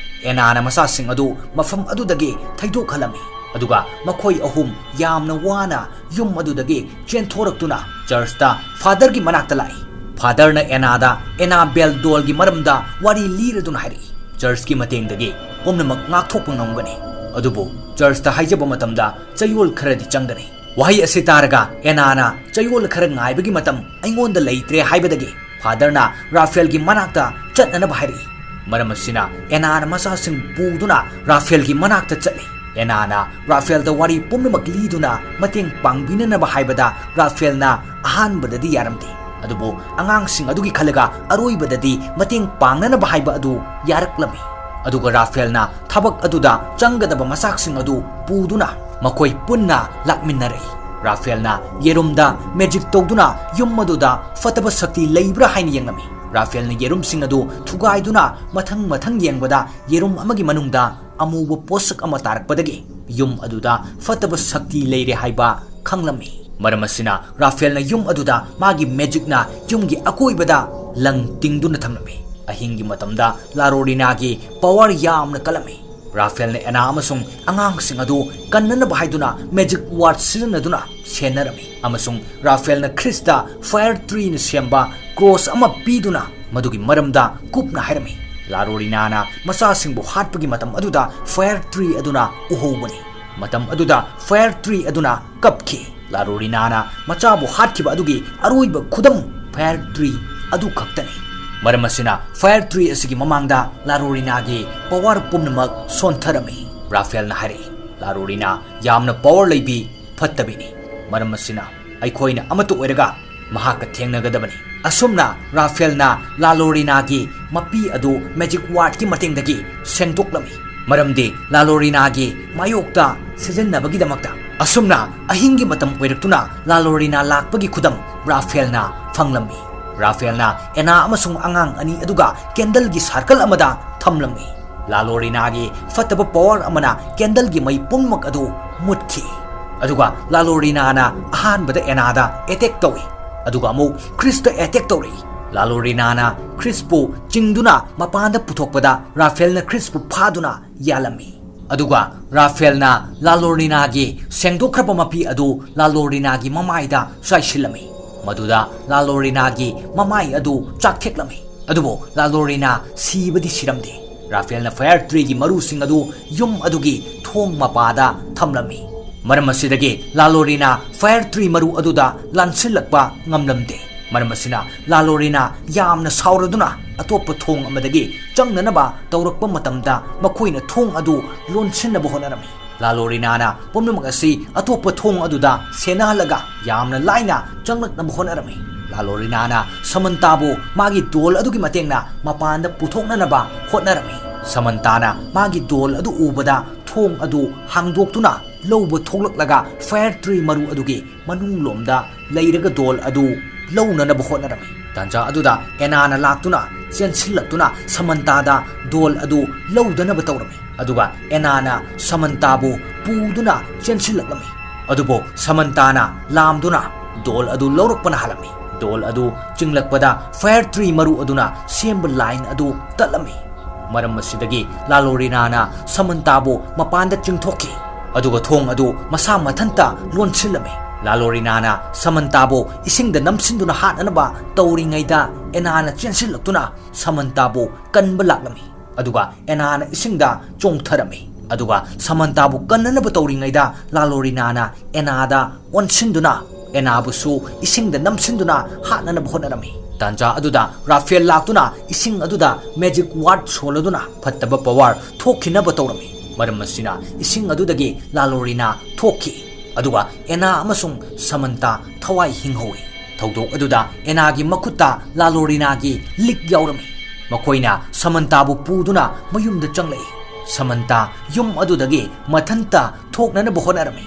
ꯑꯦꯅꯥꯅ ꯃꯆꯥꯁꯤꯡ ꯑꯗꯨ ꯃꯐꯝ ꯑꯗꯨꯗꯒꯤ ꯊꯩꯗꯣꯛꯍꯜꯂꯝꯃꯤ꯫ ꯑꯗꯨꯒ ꯃꯈꯣꯏ ꯑꯍꯨꯝ ꯌꯥꯝꯅ ꯋꯥꯅ ꯌꯨꯝ ꯑꯗꯨꯗꯒꯤ ꯆꯦꯟꯊꯣꯔꯛꯇꯨꯅ ꯆꯔꯆꯇ ꯐꯥꯗꯔꯒꯤ ꯃꯅꯥꯛꯇ ꯂꯥꯛꯏ꯫ ꯐꯥꯗꯔꯅ ꯑꯦꯅꯥꯗ ꯑꯦꯅꯥꯕꯦꯜ ꯗꯣꯜꯒꯤ ꯃꯔꯝꯗ ꯋꯥꯔꯤ ꯂꯤꯔꯗꯨꯅ ꯍꯥꯏꯔꯛꯏ, "ꯆꯔꯆꯀꯤ ꯃꯇꯦꯡꯗꯒꯤ ꯄꯨꯝꯅꯃꯛ ꯉꯥꯛꯊꯣꯛꯄ ꯉꯝꯒꯅꯤ, ꯑꯗꯨꯕꯨ ꯆꯔꯆꯇ ꯍꯥꯏꯖꯕ ꯃꯇꯝꯗ ꯆꯌꯣꯜ ꯈꯔꯗꯤ ꯆꯪꯒꯅꯤ꯫" ꯋꯥꯍꯩ ꯑꯁꯤ ꯇꯥꯔꯒ ꯑꯦꯅꯥꯅ ꯆꯌꯣꯜ ꯈꯔ ꯉꯥꯏꯕꯒꯤ ꯃꯇꯝ ꯑꯩꯉꯣꯟꯗ ꯂꯩꯇ꯭ꯔꯦ ꯍꯥꯏꯕꯗꯒꯤ ꯐꯥꯗꯔꯅ ꯔꯥꯐꯦꯜꯒꯤ ꯃꯅꯥꯛꯇ ꯆꯠꯅꯅꯕ ꯍꯥꯏꯔꯛꯏ꯫ ꯃꯔꯝ ꯑꯁꯤꯅ ꯑꯦꯅꯥꯅ ꯃꯆꯥꯁꯤꯡ ꯄꯨꯗꯨꯅ ꯔꯥꯐꯦꯜꯒꯤ ꯃꯅꯥꯛꯇ ꯆꯠꯂꯤ꯫ ꯑꯦꯅꯥꯅ ꯔꯥꯐꯦꯜꯗ ꯋꯥꯔꯤ ꯄꯨꯝꯅꯃꯛ ꯂꯤꯗꯨꯅ ꯃꯇꯦꯡ ꯄꯥꯡꯕꯤꯅꯅꯕ ꯍꯥꯏꯕꯗ ꯔꯥꯐꯦꯜꯅ ꯑꯍꯥꯟꯕꯗꯗꯤ ꯌꯥꯔꯝꯗꯦ꯫ ꯑꯗꯨꯕꯨ ꯑꯉꯥꯡꯁꯤꯡ ꯑꯗꯨꯒꯤ ꯈꯜꯂꯒ ꯑꯔꯣꯏꯕꯗꯗꯤ ꯃꯇꯦꯡ ꯄꯥꯡꯅꯅꯕ ꯍꯥꯏꯕ ꯑꯗꯨ ꯌꯥꯔꯛꯂꯝꯃꯤ꯫ ꯑꯗꯨꯒ ꯔꯥꯐꯦꯜꯅ ꯊꯕꯛ ꯑꯗꯨꯗ ꯆꯪꯒꯗꯕ ꯃꯆꯥꯛꯁꯤꯡ ꯑꯗꯨ ꯄꯨꯗꯨꯅ ꯃꯈꯣꯏ ꯄꯨꯟꯅ ꯂꯥꯛꯃꯤꯟꯅꯔꯛꯏ꯫ ꯔꯥꯐꯦꯜꯅ ꯌꯦꯔꯨꯝꯗ magic ꯇꯧꯗꯨꯅ ꯌꯨꯝ ꯑꯗꯨꯗ ꯐꯠꯇꯕ ꯁꯛꯇꯤ ꯂꯩꯕ꯭ꯔꯥ ꯍꯥꯏꯅ ꯌꯦꯡꯂꯝꯃꯤ꯫ ꯔꯥꯐꯦꯜꯅ ꯌꯦꯔꯨꯝꯁꯤꯡ ꯑꯗꯨ ꯊꯨꯒꯥꯏꯗꯨꯅ ꯃꯊꯪ ꯃꯊꯪ ꯌꯦꯡꯕꯗ ꯌꯦꯔꯨꯝ ꯑꯃꯒꯤ ꯃꯅꯨꯡꯗ ꯑꯃꯨꯕ ꯄꯣꯠꯁꯛ ꯑꯃ ꯇꯥꯔꯛꯄꯗꯒꯤ ꯌꯨꯝ ꯑꯗꯨꯗ ꯐꯠꯇꯕ ꯁꯛꯇꯤ ꯂꯩꯔꯦ ꯍꯥꯏꯕ ꯈꯪꯂꯝꯃꯤ꯫ ꯃꯔꯝ ꯑꯁꯤꯅ ꯔꯥꯐꯦꯜꯅ ꯌꯨꯝ ꯑꯗꯨꯗ ꯃꯥꯒꯤ magicꯅ ꯌꯨꯝꯒꯤ ꯑꯀꯣꯏꯕꯗ ꯂꯪ ꯇꯤꯡꯗꯨꯅ ꯊꯝꯂꯝꯃꯤ꯫ ꯑꯍꯤꯡꯒꯤ ꯃꯇꯝꯗ ꯂꯥꯔꯣꯔꯤꯅꯥꯒꯤ power ꯌꯥꯝꯅ ꯀꯜꯂꯝꯃꯤ꯫ ꯔꯥꯐꯦꯜꯅ ꯑꯦꯅꯥ ꯑꯃꯁꯨꯡ ꯑꯉꯥꯡꯁꯤꯡ ꯑꯗꯨ ꯀꯟꯅꯅꯕ ꯍꯥꯏꯗꯨꯅ magic wand ꯁꯤꯖꯤꯟꯅꯗꯨꯅ ꯁꯦꯟꯅꯔꯝꯃꯤ, ꯑꯃꯁꯨꯡ ꯔꯥꯐꯦꯜꯅ ꯈ꯭ꯔꯤꯁꯇ fire treeꯅ ꯁꯦꯝꯕ ꯀ꯭ꯔꯣꯁ ꯑꯃ ꯄꯤꯗꯨꯅ ꯃꯗꯨꯒꯤ ꯃꯔꯝꯗ ꯀꯨꯞꯅ ꯍꯥꯏꯔꯝꯃꯤ꯫ ꯂꯥꯔꯣꯔꯤꯅꯥꯅ ꯃꯆꯥꯁꯤꯡꯕꯨ ꯍꯥꯠꯄꯒꯤ ꯃꯇꯝ ꯑꯗꯨꯗ fire tree ꯑꯗꯨꯅ ꯎꯍꯧꯕꯅꯤ꯫ ꯃꯇꯝ ꯑꯗꯨꯗ fire tree ꯑꯗꯨꯅ ꯀꯞꯈꯤ꯫ ꯂꯥꯔꯣꯔꯤꯅꯥꯅ ꯃꯆꯥꯕꯨ ꯍꯥꯠꯈꯤꯕ ꯑꯗꯨꯒꯤ ꯑꯔꯣꯏꯕ ꯈꯨꯗꯝ fire tree ꯑꯗꯨ ꯈꯛꯇꯅꯤ꯫ ꯃꯔꯝ ꯑꯁꯤꯅ fire tree ꯑꯁꯤꯒꯤ ꯃꯃꯥꯡꯗ ꯂꯥꯔꯣꯔꯤꯅꯥꯒꯤ power ꯄꯨꯝꯅꯃꯛ ꯁꯣꯟꯊꯔꯝꯃꯤ꯫ ꯔꯥꯐꯦꯜꯅ ꯍꯥꯏꯔꯛꯏ, "ꯂꯥꯔꯣꯔꯤꯅꯥ ꯌꯥꯝꯅ power ꯂꯩꯕꯤ ꯐꯠꯇꯕꯤꯅꯤ꯫ ꯃꯔꯝ ꯑꯁꯤꯅ ꯑꯩꯈꯣꯏꯅ ꯑꯃꯠꯇ ꯑꯣꯏꯔꯒ ꯃꯍꯥꯛꯀ ꯊꯦꯡꯅꯒꯗꯕꯅꯤ꯫" ꯑꯁꯨꯝꯅ ꯔꯥꯐꯦꯜꯅ ꯂꯥꯂꯣꯔꯤꯅꯥꯒꯤ ꯃꯄꯤ ꯑꯗꯨ magic wandꯀꯤ ꯃꯇꯦꯡꯗꯒꯤ ꯁꯦꯡꯗꯣꯛꯂꯝꯃꯤ, ꯃꯔꯝꯗꯤ ꯂꯥꯂꯣꯔꯤꯅꯥꯒꯤ ꯃꯥꯌꯣꯛꯇ ꯁꯤꯖꯤꯟꯅꯕꯒꯤꯗꯃꯛꯇ꯫ ꯑꯁꯨꯝꯅ ꯑꯍꯤꯡꯒꯤ ꯃꯇꯝ ꯑꯣꯏꯔꯛꯇꯨꯅ ꯂꯥꯂꯣꯔꯤꯅꯥ ꯂꯥꯛꯄꯒꯤ ꯈꯨꯗꯝ ꯔꯥꯐꯦꯜꯅ ꯐꯪꯂꯝꯃꯤ꯫ ꯔꯥꯐꯦꯜꯅ ꯑꯦꯅꯥ ꯑꯃꯁꯨꯡ ꯑꯉꯥꯡ ꯑꯅꯤ ꯑꯗꯨꯒ candleꯒꯤ circle ꯑꯃꯗ ꯊꯝꯂꯝꯃꯤ꯫ ꯂꯥꯂꯣꯔꯤꯅꯥꯒꯤ ꯐꯠꯇꯕ power ꯑꯃꯅ candleꯒꯤ ꯃꯩ ꯄꯨꯝꯅꯃꯛ ꯑꯗꯨ ꯃꯨꯠꯈꯤ꯫ ꯑꯗꯨꯒ ꯂꯥꯂꯣꯔꯤꯅꯥꯅ ꯑꯍꯥꯟꯕꯗ ꯑꯦꯅꯥꯗ attack ꯇꯧꯏ, ꯑꯗꯨꯒ ꯑꯃꯨꯛ ꯈ꯭ꯔꯤꯁꯇ attack ꯇꯧꯔꯛꯏ꯫ ꯂꯥꯂꯣꯔꯤꯅꯥꯅ ꯈ꯭ꯔꯤꯁꯄꯨ ꯆꯤꯡꯗꯨꯅ ꯃꯄꯥꯟꯗ ꯄꯨꯊꯣꯛꯄꯗ ꯔꯥꯐꯦꯜꯅ ꯈ꯭ꯔꯤꯁꯄꯨ ꯐꯥꯗꯨꯅ ꯌꯥꯜꯂꯝꯃꯤ꯫ ꯑꯗꯨꯒ ꯔꯥꯐꯦꯜꯅ ꯂꯥꯂꯣꯔꯤꯅꯥꯒꯤ ꯁꯦꯡꯗꯣꯛꯈ꯭ꯔꯕ ꯃꯄꯤ ꯑꯗꯨ ꯂꯥꯂꯣꯔꯤꯅꯥꯒꯤ ꯃꯃꯥꯏꯗ ꯆꯥꯏꯁꯤꯜꯂꯝꯃꯤ, ꯃꯗꯨꯗ ꯂꯥꯂꯣꯔꯤꯅꯥꯒꯤ ꯃꯃꯥꯏ ꯑꯗꯨ ꯆꯥꯛꯊꯦꯛꯂꯝꯃꯤ꯫ ꯑꯗꯨꯕꯨ ꯂꯥꯂꯣꯔꯤꯅꯥ ꯁꯤꯕꯗꯤ ꯁꯤꯔꯝꯗꯦ꯫ ꯔꯥꯐꯦꯜꯅ fire treeꯒꯤ ꯃꯔꯨꯁꯤꯡ ꯑꯗꯨ ꯌꯨꯝ ꯑꯗꯨꯒꯤ ꯊꯣꯡ ꯃꯄꯥꯗ ꯊꯝꯂꯝꯃꯤ꯫ ꯃꯔꯝ ꯑꯁꯤꯗꯒꯤ ꯂꯥꯂꯣꯔꯤꯅꯥ fire tree ꯃꯔꯨ ꯑꯗꯨꯗ ꯂꯥꯟꯁꯤꯜꯂꯛꯄ ꯉꯝꯂꯝꯗꯦ꯫ ꯃꯔꯝ ꯑꯁꯤꯅ ꯂꯥꯂꯣꯔꯤꯅꯥ ꯌꯥꯝꯅ ꯁꯥꯎꯔꯗꯨꯅ ꯑꯇꯣꯞꯄ ꯊꯣꯡ ꯑꯃꯗꯒꯤ ꯆꯪꯅꯅꯕ ꯇꯧꯔꯛꯄ ꯃꯇꯝꯗ ꯃꯈꯣꯏꯅ ꯊꯣꯡ ꯑꯗꯨ ꯂꯣꯟꯁꯤꯟꯅꯕ ꯍꯣꯠꯅꯔꯝꯃꯤ꯫ ꯂꯥꯂꯣꯔꯤꯅꯥꯅ ꯄꯨꯝꯅꯃꯛ ꯑꯁꯤ ꯑꯇꯣꯞꯄ ꯊꯣꯡ ꯑꯗꯨꯗ ꯁꯦꯟꯅꯍꯜꯂꯒ ꯌꯥꯝꯅ ꯂꯥꯏꯅ ꯆꯪꯂꯛꯅꯕ ꯍꯣꯠꯅꯔꯝꯃꯤ꯫ ꯂꯥꯂꯣꯔꯤꯅꯥꯅ ꯁꯃꯟꯇꯥꯕꯨ ꯃꯥꯒꯤ doll ꯑꯗꯨꯒꯤ ꯃꯇꯦꯡꯅ ꯃꯄꯥꯟꯗ ꯄꯨꯊꯣꯛꯅꯅꯕ ꯍꯣꯠꯅꯔꯝꯃꯤ꯫ ꯁꯃꯟꯇꯥꯅ ꯃꯥꯒꯤ doll ꯑꯗꯨ ꯎꯕꯗ ꯊꯣꯡ ꯑꯗꯨ ꯍꯥꯡꯗꯣꯛꯇꯨꯅ ꯂꯧꯕ ꯊꯣꯛꯂꯛꯂꯒ fire tree ꯃꯔꯨ ꯑꯗꯨꯒꯤ ꯃꯅꯨꯡꯂꯣꯝꯗ ꯂꯩꯔꯒ doll ꯑꯗꯨ ꯂꯧꯅꯅꯕ ꯍꯣꯠꯅꯔꯝꯃꯤ꯫ ꯇꯥꯟꯖꯥ ꯑꯗꯨꯗ ꯑꯦꯅꯥꯅ ꯂꯥꯛꯇꯨꯅ ꯆꯦꯟꯁꯤꯜꯂꯛꯇꯨꯅ ꯁꯃꯟꯇꯥꯗ doll ꯑꯗꯨ ꯂꯧꯗꯅꯕ ꯇꯧꯔꯝꯃꯤ꯫ ꯑꯗꯨꯒ ꯑꯦꯅꯥꯅ ꯁꯃꯟꯇꯥꯕꯨ ꯄꯨꯗꯨꯅ ꯆꯦꯟꯁꯤꯜꯂꯛꯂꯝꯃꯤ꯫ ꯑꯗꯨꯕꯨ ꯁꯃꯟꯇꯥꯅ ꯂꯥꯝꯗꯨꯅ doll ꯑꯗꯨ ꯂꯧꯔꯛꯄꯅ ꯍꯥꯜꯂꯝꯃꯤ꯫ Doll ꯑꯗꯨ ꯆꯤꯡꯂꯛꯄꯗ fire tree ꯃꯔꯨ ꯑꯗꯨꯅ ꯁꯦꯝꯕ line ꯑꯗꯨ ꯇꯠꯂꯝꯃꯤ꯫ ꯃꯔꯝ ꯑꯁꯤꯗꯒꯤ ꯂꯥꯂꯣꯔꯤꯅꯥꯅ ꯁꯃꯟꯇꯥꯕꯨ ꯃꯄꯥꯟꯗ ꯆꯤꯡꯊꯣꯛꯈꯤ, ꯑꯗꯨꯒ ꯊꯣꯡ ꯑꯗꯨ ꯃꯁꯥ ꯃꯊꯟꯇ ꯂꯣꯟꯁꯤꯜꯂꯝꯃꯤ꯫ ꯂꯥꯂꯣꯔꯤꯅꯥꯅ ꯁꯃꯟꯇꯥꯕꯨ ꯏꯁꯤꯡꯗ ꯅꯝꯁꯤꯟꯗꯨꯅ ꯍꯥꯠꯅꯅꯕ ꯇꯧꯔꯤꯉꯩꯗ ꯑꯦꯅꯥꯅ ꯆꯦꯟꯁꯤꯜꯂꯛꯇꯨꯅ ꯁꯃꯟꯇꯥꯕꯨ ꯀꯟꯕ ꯂꯥꯛꯂꯝꯃꯤ꯫ ꯑꯗꯨꯒ ꯑꯦꯅꯥꯅ ꯏꯁꯤꯡꯗ ꯆꯣꯡꯊꯔꯝꯃꯤ꯫ ꯑꯗꯨꯒ ꯁꯃꯟꯇꯥꯕꯨ ꯀꯟꯅꯅꯕ ꯇꯧꯔꯤꯉꯩꯗ ꯂꯥꯂꯣꯔꯤꯅꯥꯅ ꯑꯦꯅꯥꯗ ꯑꯣꯟꯁꯤꯟꯗꯨꯅ ꯑꯦꯅꯥꯕꯨꯁꯨ ꯏꯁꯤꯡꯗ ꯅꯝꯁꯤꯟꯗꯨꯅ ꯍꯥꯠꯅꯅꯕ ꯍꯣꯠꯅꯔꯝꯃꯤ꯫ ꯇꯥꯟꯖꯥ ꯑꯗꯨꯗ ꯔꯥꯐꯦꯜ ꯂꯥꯛꯇꯨꯅ ꯏꯁꯤꯡ ꯑꯗꯨꯗ ꯃꯦꯖꯤꯛ ꯋꯥꯔꯗ ꯁꯣꯜꯂꯗꯨꯅ ꯐꯠꯇꯕ ꯄꯋꯥꯔ ꯊꯣꯛꯈꯤꯅꯕ ꯇꯧꯔꯝꯃꯤ꯫ ꯃꯔꯝ ꯑꯁꯤꯅ ꯏꯁꯤꯡ ꯑꯗꯨꯗꯒꯤ ꯂꯥꯂꯣꯔꯤꯅꯥ ꯊꯣꯛꯈꯤ꯫ ꯑꯗꯨꯒ ꯑꯦꯅꯥ ꯑꯃꯁꯨꯡ ꯁꯃꯟꯇꯥ ꯊꯋꯥꯏ ꯍꯤꯡꯍꯧꯏ꯫ ꯊꯧꯗꯣꯛ ꯑꯗꯨꯗ ꯑꯦꯅꯥꯒꯤ ꯃꯈꯨꯠꯇ ꯂꯥꯂꯣꯔꯤꯅꯥꯒꯤ ꯂꯤꯛ ꯌꯥꯎꯔꯝꯃꯤ꯫ ꯃꯈꯣꯏꯅ ꯁꯃꯟꯇꯥꯕꯨ ꯄꯨꯗꯨꯅ ꯃꯌꯨꯝꯗ ꯆꯪꯂꯛꯏ꯫ ꯁꯃꯟꯇꯥ ꯌꯨꯝ ꯑꯗꯨꯗꯒꯤ ꯃꯊꯟꯇ ꯊꯣꯛꯅꯅꯕ ꯍꯣꯠꯅꯔꯝꯃꯤ꯫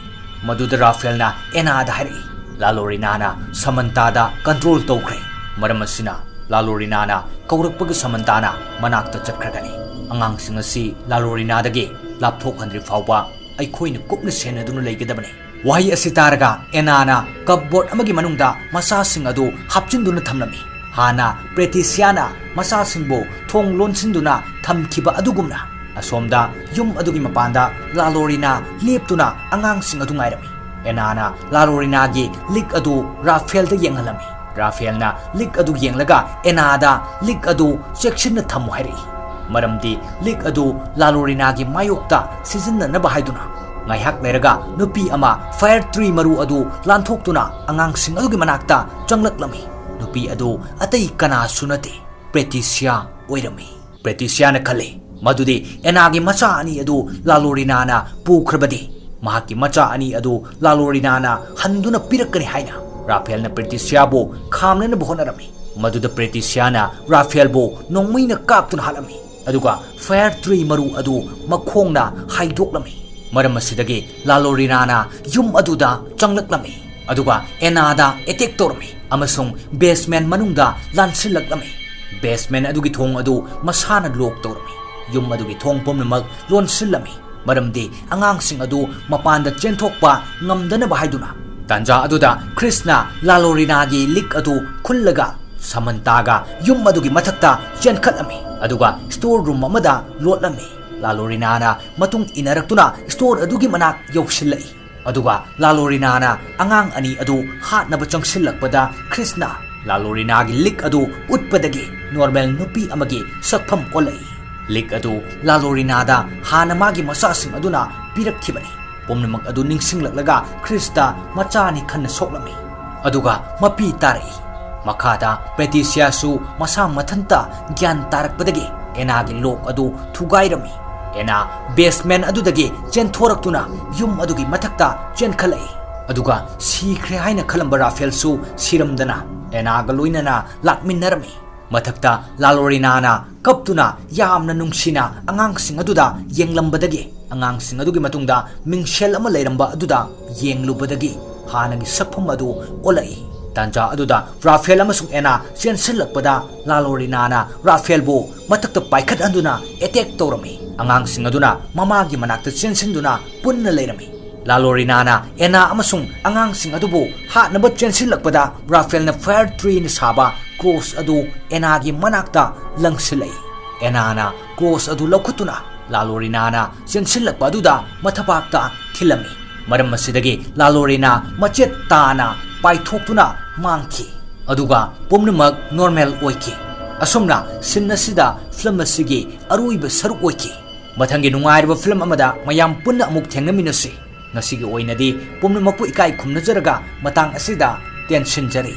ꯃꯗꯨꯗ ꯔꯥꯐꯦꯜꯅ ꯑꯦꯅꯥꯗ ꯍꯥꯏꯔꯛꯏ, "ꯂꯥꯂꯣꯔꯤꯅꯥꯅ ꯁꯃꯟꯇꯥꯗ ꯀꯟꯇ꯭ꯔꯣꯜ ꯇꯧꯈ꯭ꯔꯦ꯫ ꯃꯔꯝ ꯑꯁꯤꯅ ꯂꯥꯂꯣꯔꯤꯅꯥꯅ ꯀꯧꯔꯛꯄꯒ ꯁꯃꯟꯇꯥꯅ ꯃꯅꯥꯛꯇ ꯆꯠꯈ꯭ꯔꯒꯅꯤ꯫ ꯑꯉꯥꯡꯁꯤꯡ ꯑꯁꯤ ꯂꯥꯂꯣꯔꯤꯅꯥꯗꯒꯤ ꯂꯥꯞꯊꯣꯛꯍꯟꯗ꯭ꯔꯤ ꯐꯥꯎꯕ ꯑꯩꯈꯣꯏꯅ ꯀꯨꯞꯅ ꯁꯦꯟꯅꯗꯨꯅ ꯂꯩꯒꯗꯕꯅꯤ"꯫ ꯋꯥꯍꯩ ꯑꯁꯤ ꯇꯥꯔꯒ ꯑꯦꯅꯥꯅ ꯀꯞꯕꯣꯔꯗ ꯑꯃꯒꯤ ꯃꯅꯨꯡꯗ ꯃꯆꯥꯁꯤꯡ ꯑꯗꯨ ꯍꯥꯞꯆꯤꯟꯗꯨꯅ ꯊꯝꯂꯝꯃꯤ꯫ ꯍꯥꯟꯅ ꯄ꯭ꯔꯦꯇꯤꯁꯤꯌꯥꯅ ꯃꯆꯥꯁꯤꯡꯕꯨ ꯊꯣꯡ ꯂꯣꯟꯁꯤꯟꯗꯨꯅ ꯊꯝꯈꯤꯕ ꯑꯗꯨꯒꯨꯝꯅ, ꯑꯁꯣꯝꯗ ꯌꯨꯝ ꯑꯗꯨꯒꯤ ꯃꯄꯥꯟꯗ ꯂꯥꯂꯣꯔꯤꯅꯥ ꯂꯦꯞꯇꯨꯅ ꯑꯉꯥꯡꯁꯤꯡ ꯑꯗꯨ ꯉꯥꯏꯔꯝꯃꯤ꯫ ꯑꯦꯅꯥꯅ ꯂꯥꯂꯣꯔꯤꯅꯥꯒꯤ ꯂꯤꯛ ꯑꯗꯨ ꯔꯥꯐꯦꯜꯗ ꯌꯦꯡꯍꯜꯂꯝꯃꯤ꯫ ꯔꯥꯐꯦꯜꯅ ꯂꯤꯛ ꯑꯗꯨ ꯌꯦꯡꯂꯒ ꯑꯦꯅꯥꯗ ꯂꯤꯛ ꯑꯗꯨ ꯆꯦꯛꯁꯤꯟꯅ ꯊꯝꯃꯨ ꯍꯥꯏꯔꯛꯏ, ꯃꯔꯝꯗꯤ ꯂꯤꯛ ꯑꯗꯨ ꯂꯥꯂꯣꯔꯤꯅꯥꯒꯤ ꯃꯥꯌꯣꯛꯇ ꯁꯤꯖꯤꯟꯅꯅꯕ ꯍꯥꯏꯗꯨꯅ꯫ ꯉꯥꯏꯍꯥꯛ ꯂꯩꯔꯒ ꯅꯨꯄꯤ ꯑꯃ ꯐꯥꯌꯔ ꯇ꯭ꯔꯤ ꯃꯔꯨ ꯑꯗꯨ ꯂꯥꯟꯊꯣꯛꯇꯨꯅ ꯑꯉꯥꯡꯁꯤꯡ ꯑꯗꯨꯒꯤ ꯃꯅꯥꯛꯇ ꯆꯪꯂꯛꯂꯝꯃꯤ꯫ ꯅꯨꯄꯤ ꯑꯗꯨ ꯑꯇꯩ ꯀꯅꯥꯁꯨ ꯅꯠꯇꯦ, ꯄ꯭ꯔꯦꯇꯤꯁꯤꯌꯥ ꯑꯣꯏꯔꯝꯃꯤ꯫ ꯄ꯭ꯔꯦꯇꯤꯁꯤꯌꯥꯅ ꯈꯜꯂꯤ, ꯃꯗꯨꯗꯤ ꯑꯦꯅꯥꯒꯤ ꯃꯆꯥ ꯑꯅꯤ ꯑꯗꯨ ꯂꯥꯂꯣꯔꯤꯅꯥꯅ ꯄꯨꯈ꯭ꯔꯕꯗꯤ ꯃꯍꯥꯛꯀꯤ ꯃꯆꯥ ꯑꯅꯤ ꯑꯗꯨ ꯂꯥꯂꯣꯔꯤꯅꯥꯅ ꯍꯟꯗꯨꯅ ꯄꯤꯔꯛꯀꯅꯤ ꯍꯥꯏꯅ ꯔꯥꯐꯦꯜꯅ ꯄ꯭ꯔꯦꯇꯤꯁꯤꯌꯥꯕꯨ ꯈꯥꯝꯅꯅꯕ ꯍꯣꯠꯅꯔꯝꯃꯤ꯫ ꯃꯗꯨꯗ ꯄ꯭ꯔꯦꯇꯤꯁꯤꯌꯥꯅ ꯔꯥꯐꯦꯜꯕꯨ ꯅꯣꯡꯃꯩꯅ ꯀꯥꯞꯇꯨꯅ ꯍꯥꯠꯂꯝꯃꯤ꯫ ꯑꯗꯨꯒ ꯐꯥꯌꯔ ꯇ꯭ꯔꯤ ꯃꯔꯨ ꯑꯗꯨ ꯃꯈꯣꯡꯅ ꯍꯥꯏꯗꯣꯛꯂꯝꯃꯤ꯫ ꯃꯔꯝ ꯑꯁꯤꯗꯒꯤ ꯂꯥꯂꯣꯔꯤꯅꯥꯅ ꯌꯨꯝ ꯑꯗꯨꯗ ꯆꯪꯂꯛꯂꯝꯃꯤ꯫ ꯑꯗꯨꯒ ꯑꯦꯅꯥꯗ ꯑꯦꯇꯦꯛ ꯇꯧꯔꯝꯃꯤ ꯑꯃꯁꯨꯡ ꯕꯦꯁꯃꯦꯟ ꯃꯅꯨꯡꯗ ꯂꯥꯟꯁꯤꯜꯂꯛꯂꯝꯃꯤ꯫ ꯕꯦꯁꯃꯦꯟ ꯑꯗꯨꯒꯤ ꯊꯣꯡ ꯑꯗꯨ ꯃꯁꯥꯅ ꯂꯣꯛ ꯇꯧꯔꯝꯃꯤ꯫ ꯌꯨꯝ ꯑꯗꯨꯒꯤ ꯊꯣꯡ ꯄꯨꯝꯅꯃꯛ ꯂꯣꯟꯁꯤꯜꯂꯝꯃꯤ, ꯃꯔꯝꯗꯤ ꯑꯉꯥꯡꯁꯤꯡ ꯑꯗꯨ ꯃꯄꯥꯟꯗ ꯆꯦꯟꯊꯣꯛꯄ ꯉꯝꯗꯅꯕ ꯍꯥꯏꯗꯨꯅ꯫ ꯇꯥꯟꯖꯥ ꯑꯗꯨꯗ ꯈ꯭ꯔꯤꯁꯅ ꯂꯥꯂꯣꯔꯤꯅꯥꯒꯤ ꯂꯤꯛ ꯑꯗꯨ ꯈꯨꯜꯂꯒ ꯁꯃꯟꯇꯥꯒ ꯌꯨꯝ ꯑꯗꯨꯒꯤ ꯃꯊꯛꯇ ꯆꯦꯟꯈꯠꯂꯝꯃꯤ, ꯑꯗꯨꯒ ꯁ꯭ꯇꯣꯔ ꯔꯨꯝ ꯑꯃꯗ ꯂꯣꯠꯂꯝꯃꯤ꯫ ꯂꯥꯂꯣꯔꯤꯅꯥꯅ ꯃꯇꯨꯡ ꯏꯟꯅꯔꯛꯇꯨꯅ ꯁ꯭ꯇꯣꯔ ꯑꯗꯨꯒꯤ ꯃꯅꯥꯛ ꯌꯧꯁꯤꯜꯂꯛꯏ, ꯑꯗꯨꯒ ꯂꯥꯂꯣꯔꯤꯅꯥꯅ ꯑꯉꯥꯡ ꯑꯅꯤ ꯑꯗꯨ ꯍꯥꯠꯅꯕ ꯆꯪꯁꯤꯜꯂꯛꯄꯗ ꯈ꯭ꯔꯤꯁꯅ ꯂꯥꯂꯣꯔꯤꯅꯥꯒꯤ ꯂꯤꯛ ꯑꯗꯨ ꯎꯠꯄꯗꯒꯤ ꯅꯣꯔꯃꯦꯜ ꯅꯨꯄꯤ ꯑꯃꯒꯤ ꯁꯛꯐꯝ ꯑꯣꯜꯂꯛꯏ꯫ ꯂꯤꯛ ꯑꯗꯨ ꯂꯥꯂꯣꯔꯤꯅꯥꯗ ꯍꯥꯟꯅ ꯃꯥꯒꯤ ꯃꯆꯥꯁꯤꯡ ꯑꯗꯨꯅ ꯄꯤꯔꯛꯈꯤꯕꯅꯤ꯫ ꯄꯨꯝꯅꯃꯛ ꯑꯗꯨ ꯅꯤꯡꯁꯤꯡꯂꯛꯂꯒ ꯈ꯭ꯔꯤꯁꯇ ꯃꯆꯥꯅꯤ ꯈꯟꯅ ꯁꯣꯛꯂꯝꯃꯤ, ꯑꯗꯨꯒ ꯃꯄꯤ ꯇꯥꯔꯛꯏ꯫ ꯃꯈꯥꯗ ꯄꯦꯇꯤꯁꯤꯌꯥꯁꯨ ꯃꯁꯥ ꯃꯊꯟꯇ ꯒ꯭ꯌꯥꯟ ꯇꯥꯔꯛꯄꯗꯒꯤ ꯑꯦꯅꯥꯒꯤ ꯂꯣꯛ ꯑꯗꯨ ꯊꯨꯒꯥꯏꯔꯝꯃꯤ꯫ ꯑꯦꯅꯥ ꯕꯦꯁꯃꯦꯟ ꯑꯗꯨꯗꯒꯤ ꯆꯦꯟꯊꯣꯔꯛꯇꯨꯅ ꯌꯨꯝ ꯑꯗꯨꯒꯤ ꯃꯊꯛꯇ ꯆꯦꯟꯈꯠꯂꯛꯏ, ꯑꯗꯨꯒ ꯁꯤꯈ꯭ꯔꯦ ꯍꯥꯏꯅ ꯈꯜꯂꯝꯕ ꯔꯥꯐꯦꯜꯁꯨ ꯁꯤꯔꯝꯗꯅ ꯑꯦꯅꯥꯒ ꯂꯣꯏꯅꯅ ꯂꯥꯛꯃꯤꯟꯅꯔꯝꯃꯤ꯫ ꯃꯊꯛꯇ ꯂꯥꯂꯣꯔꯤꯅꯥꯅ ꯀꯞꯇꯨꯅ ꯌꯥꯝꯅ ꯅꯨꯡꯁꯤꯅ ꯑꯉꯥꯡꯁꯤꯡ ꯑꯗꯨꯗ ꯌꯦꯡꯂꯝꯕꯗꯒꯤ, ꯑꯉꯥꯡꯁꯤꯡ ꯑꯗꯨꯒꯤ ꯃꯇꯨꯡꯗ ꯃꯤꯡꯁꯦꯜ ꯑꯃ ꯂꯩꯔꯝꯕ ꯑꯗꯨꯗ ꯌꯦꯡꯂꯨꯕꯗꯒꯤ ꯍꯥꯟꯅꯒꯤ ꯁꯛꯐꯝ ꯑꯗꯨ ꯑꯣꯜꯂꯛꯏ꯫ ꯇꯥꯟꯖꯥ ꯑꯗꯨꯗ ꯔꯥꯐꯦꯜ ꯑꯃꯁꯨꯡ ꯑꯦꯅꯥ ꯆꯦꯟꯁꯤꯜꯂꯛꯄꯗ ꯂꯥꯂꯣꯔꯤꯅꯥꯅ ꯔꯥꯐꯦꯜꯕꯨ ꯃꯊꯛꯇ ꯄꯥꯏꯈꯠꯍꯟꯗꯨꯅ ꯑꯦꯇꯦꯛ ꯇꯧꯔꯝꯃꯤ꯫ ꯑꯉꯥꯡꯁꯤꯡ ꯑꯗꯨꯅ ꯃꯃꯥꯒꯤ ꯃꯅꯥꯛꯇ ꯆꯦꯟꯁꯤꯟꯗꯨꯅ ꯄꯨꯟꯅ ꯂꯩꯔꯝꯃꯤ꯫ ꯂꯥꯂꯣꯔꯤꯅꯥꯅ ꯑꯦꯅꯥ ꯑꯃꯁꯨꯡ ꯑꯉꯥꯡꯁꯤꯡ ꯑꯗꯨꯕꯨ ꯍꯥꯠꯅꯕ ꯆꯦꯟꯁꯤꯜꯂꯛꯄꯗ ꯔꯥꯐꯦꯜꯅ ꯐꯥꯌꯔ ꯇ꯭ꯔꯤꯅ ꯁꯥꯕ ꯀ꯭ꯔꯣꯁ ꯑꯗꯨ ꯑꯦꯅꯥꯒꯤ ꯃꯅꯥꯛꯇ ꯂꯪꯁꯤꯜꯂꯛꯏ꯫ ꯑꯦꯅꯥꯅ ꯀ꯭ꯔꯣꯁ ꯑꯗꯨ ꯂꯧꯈꯠꯇꯨꯅ ꯂꯥꯂꯣꯔꯤꯅꯥꯅ ꯆꯦꯟꯁꯤꯜꯂꯛꯄ ꯑꯗꯨꯗ ꯃꯊꯕꯥꯛꯇ ꯊꯤꯜꯂꯝꯃꯤ꯫ ꯃꯔꯝ ꯑꯁꯤꯗꯒꯤ ꯂꯥꯂꯣꯔꯤꯅꯥ ꯃꯆꯦꯠ ꯇꯥꯅ ꯄꯥꯏꯊꯣꯛꯇꯨꯅ ꯃꯥꯡꯈꯤ꯫ ꯑꯗꯨꯒ ꯄꯨꯝꯅꯃꯛ ꯅꯣꯔꯃꯦꯜ ꯑꯣꯏꯈꯤ꯫ ꯑꯁꯨꯝꯅ ꯁꯤꯟ ꯑꯁꯤꯗ ꯐꯤꯂꯝ ꯑꯁꯤꯒꯤ ꯑꯔꯣꯏꯕ ꯁꯔꯨꯛ ꯑꯣꯏꯈꯤ꯫ ꯃꯊꯪꯒꯤ ꯅꯨꯡꯉꯥꯏꯔꯕ ꯐꯤꯂꯝ ꯑꯃꯗ ꯃꯌꯥꯝ ꯄꯨꯟꯅ ꯑꯃꯨꯛ ꯊꯦꯡꯅꯃꯤꯟꯅꯁꯤ꯫ ꯉꯁꯤꯒꯤ ꯑꯣꯏꯅꯗꯤ ꯄꯨꯝꯅꯃꯛꯄꯨ ꯏꯀꯥꯏ ꯈꯨꯝꯅꯖꯔꯒ ꯃꯇꯥꯡ ꯑꯁꯤꯗ ꯇꯦꯟꯁꯤꯟꯖꯔꯤ꯫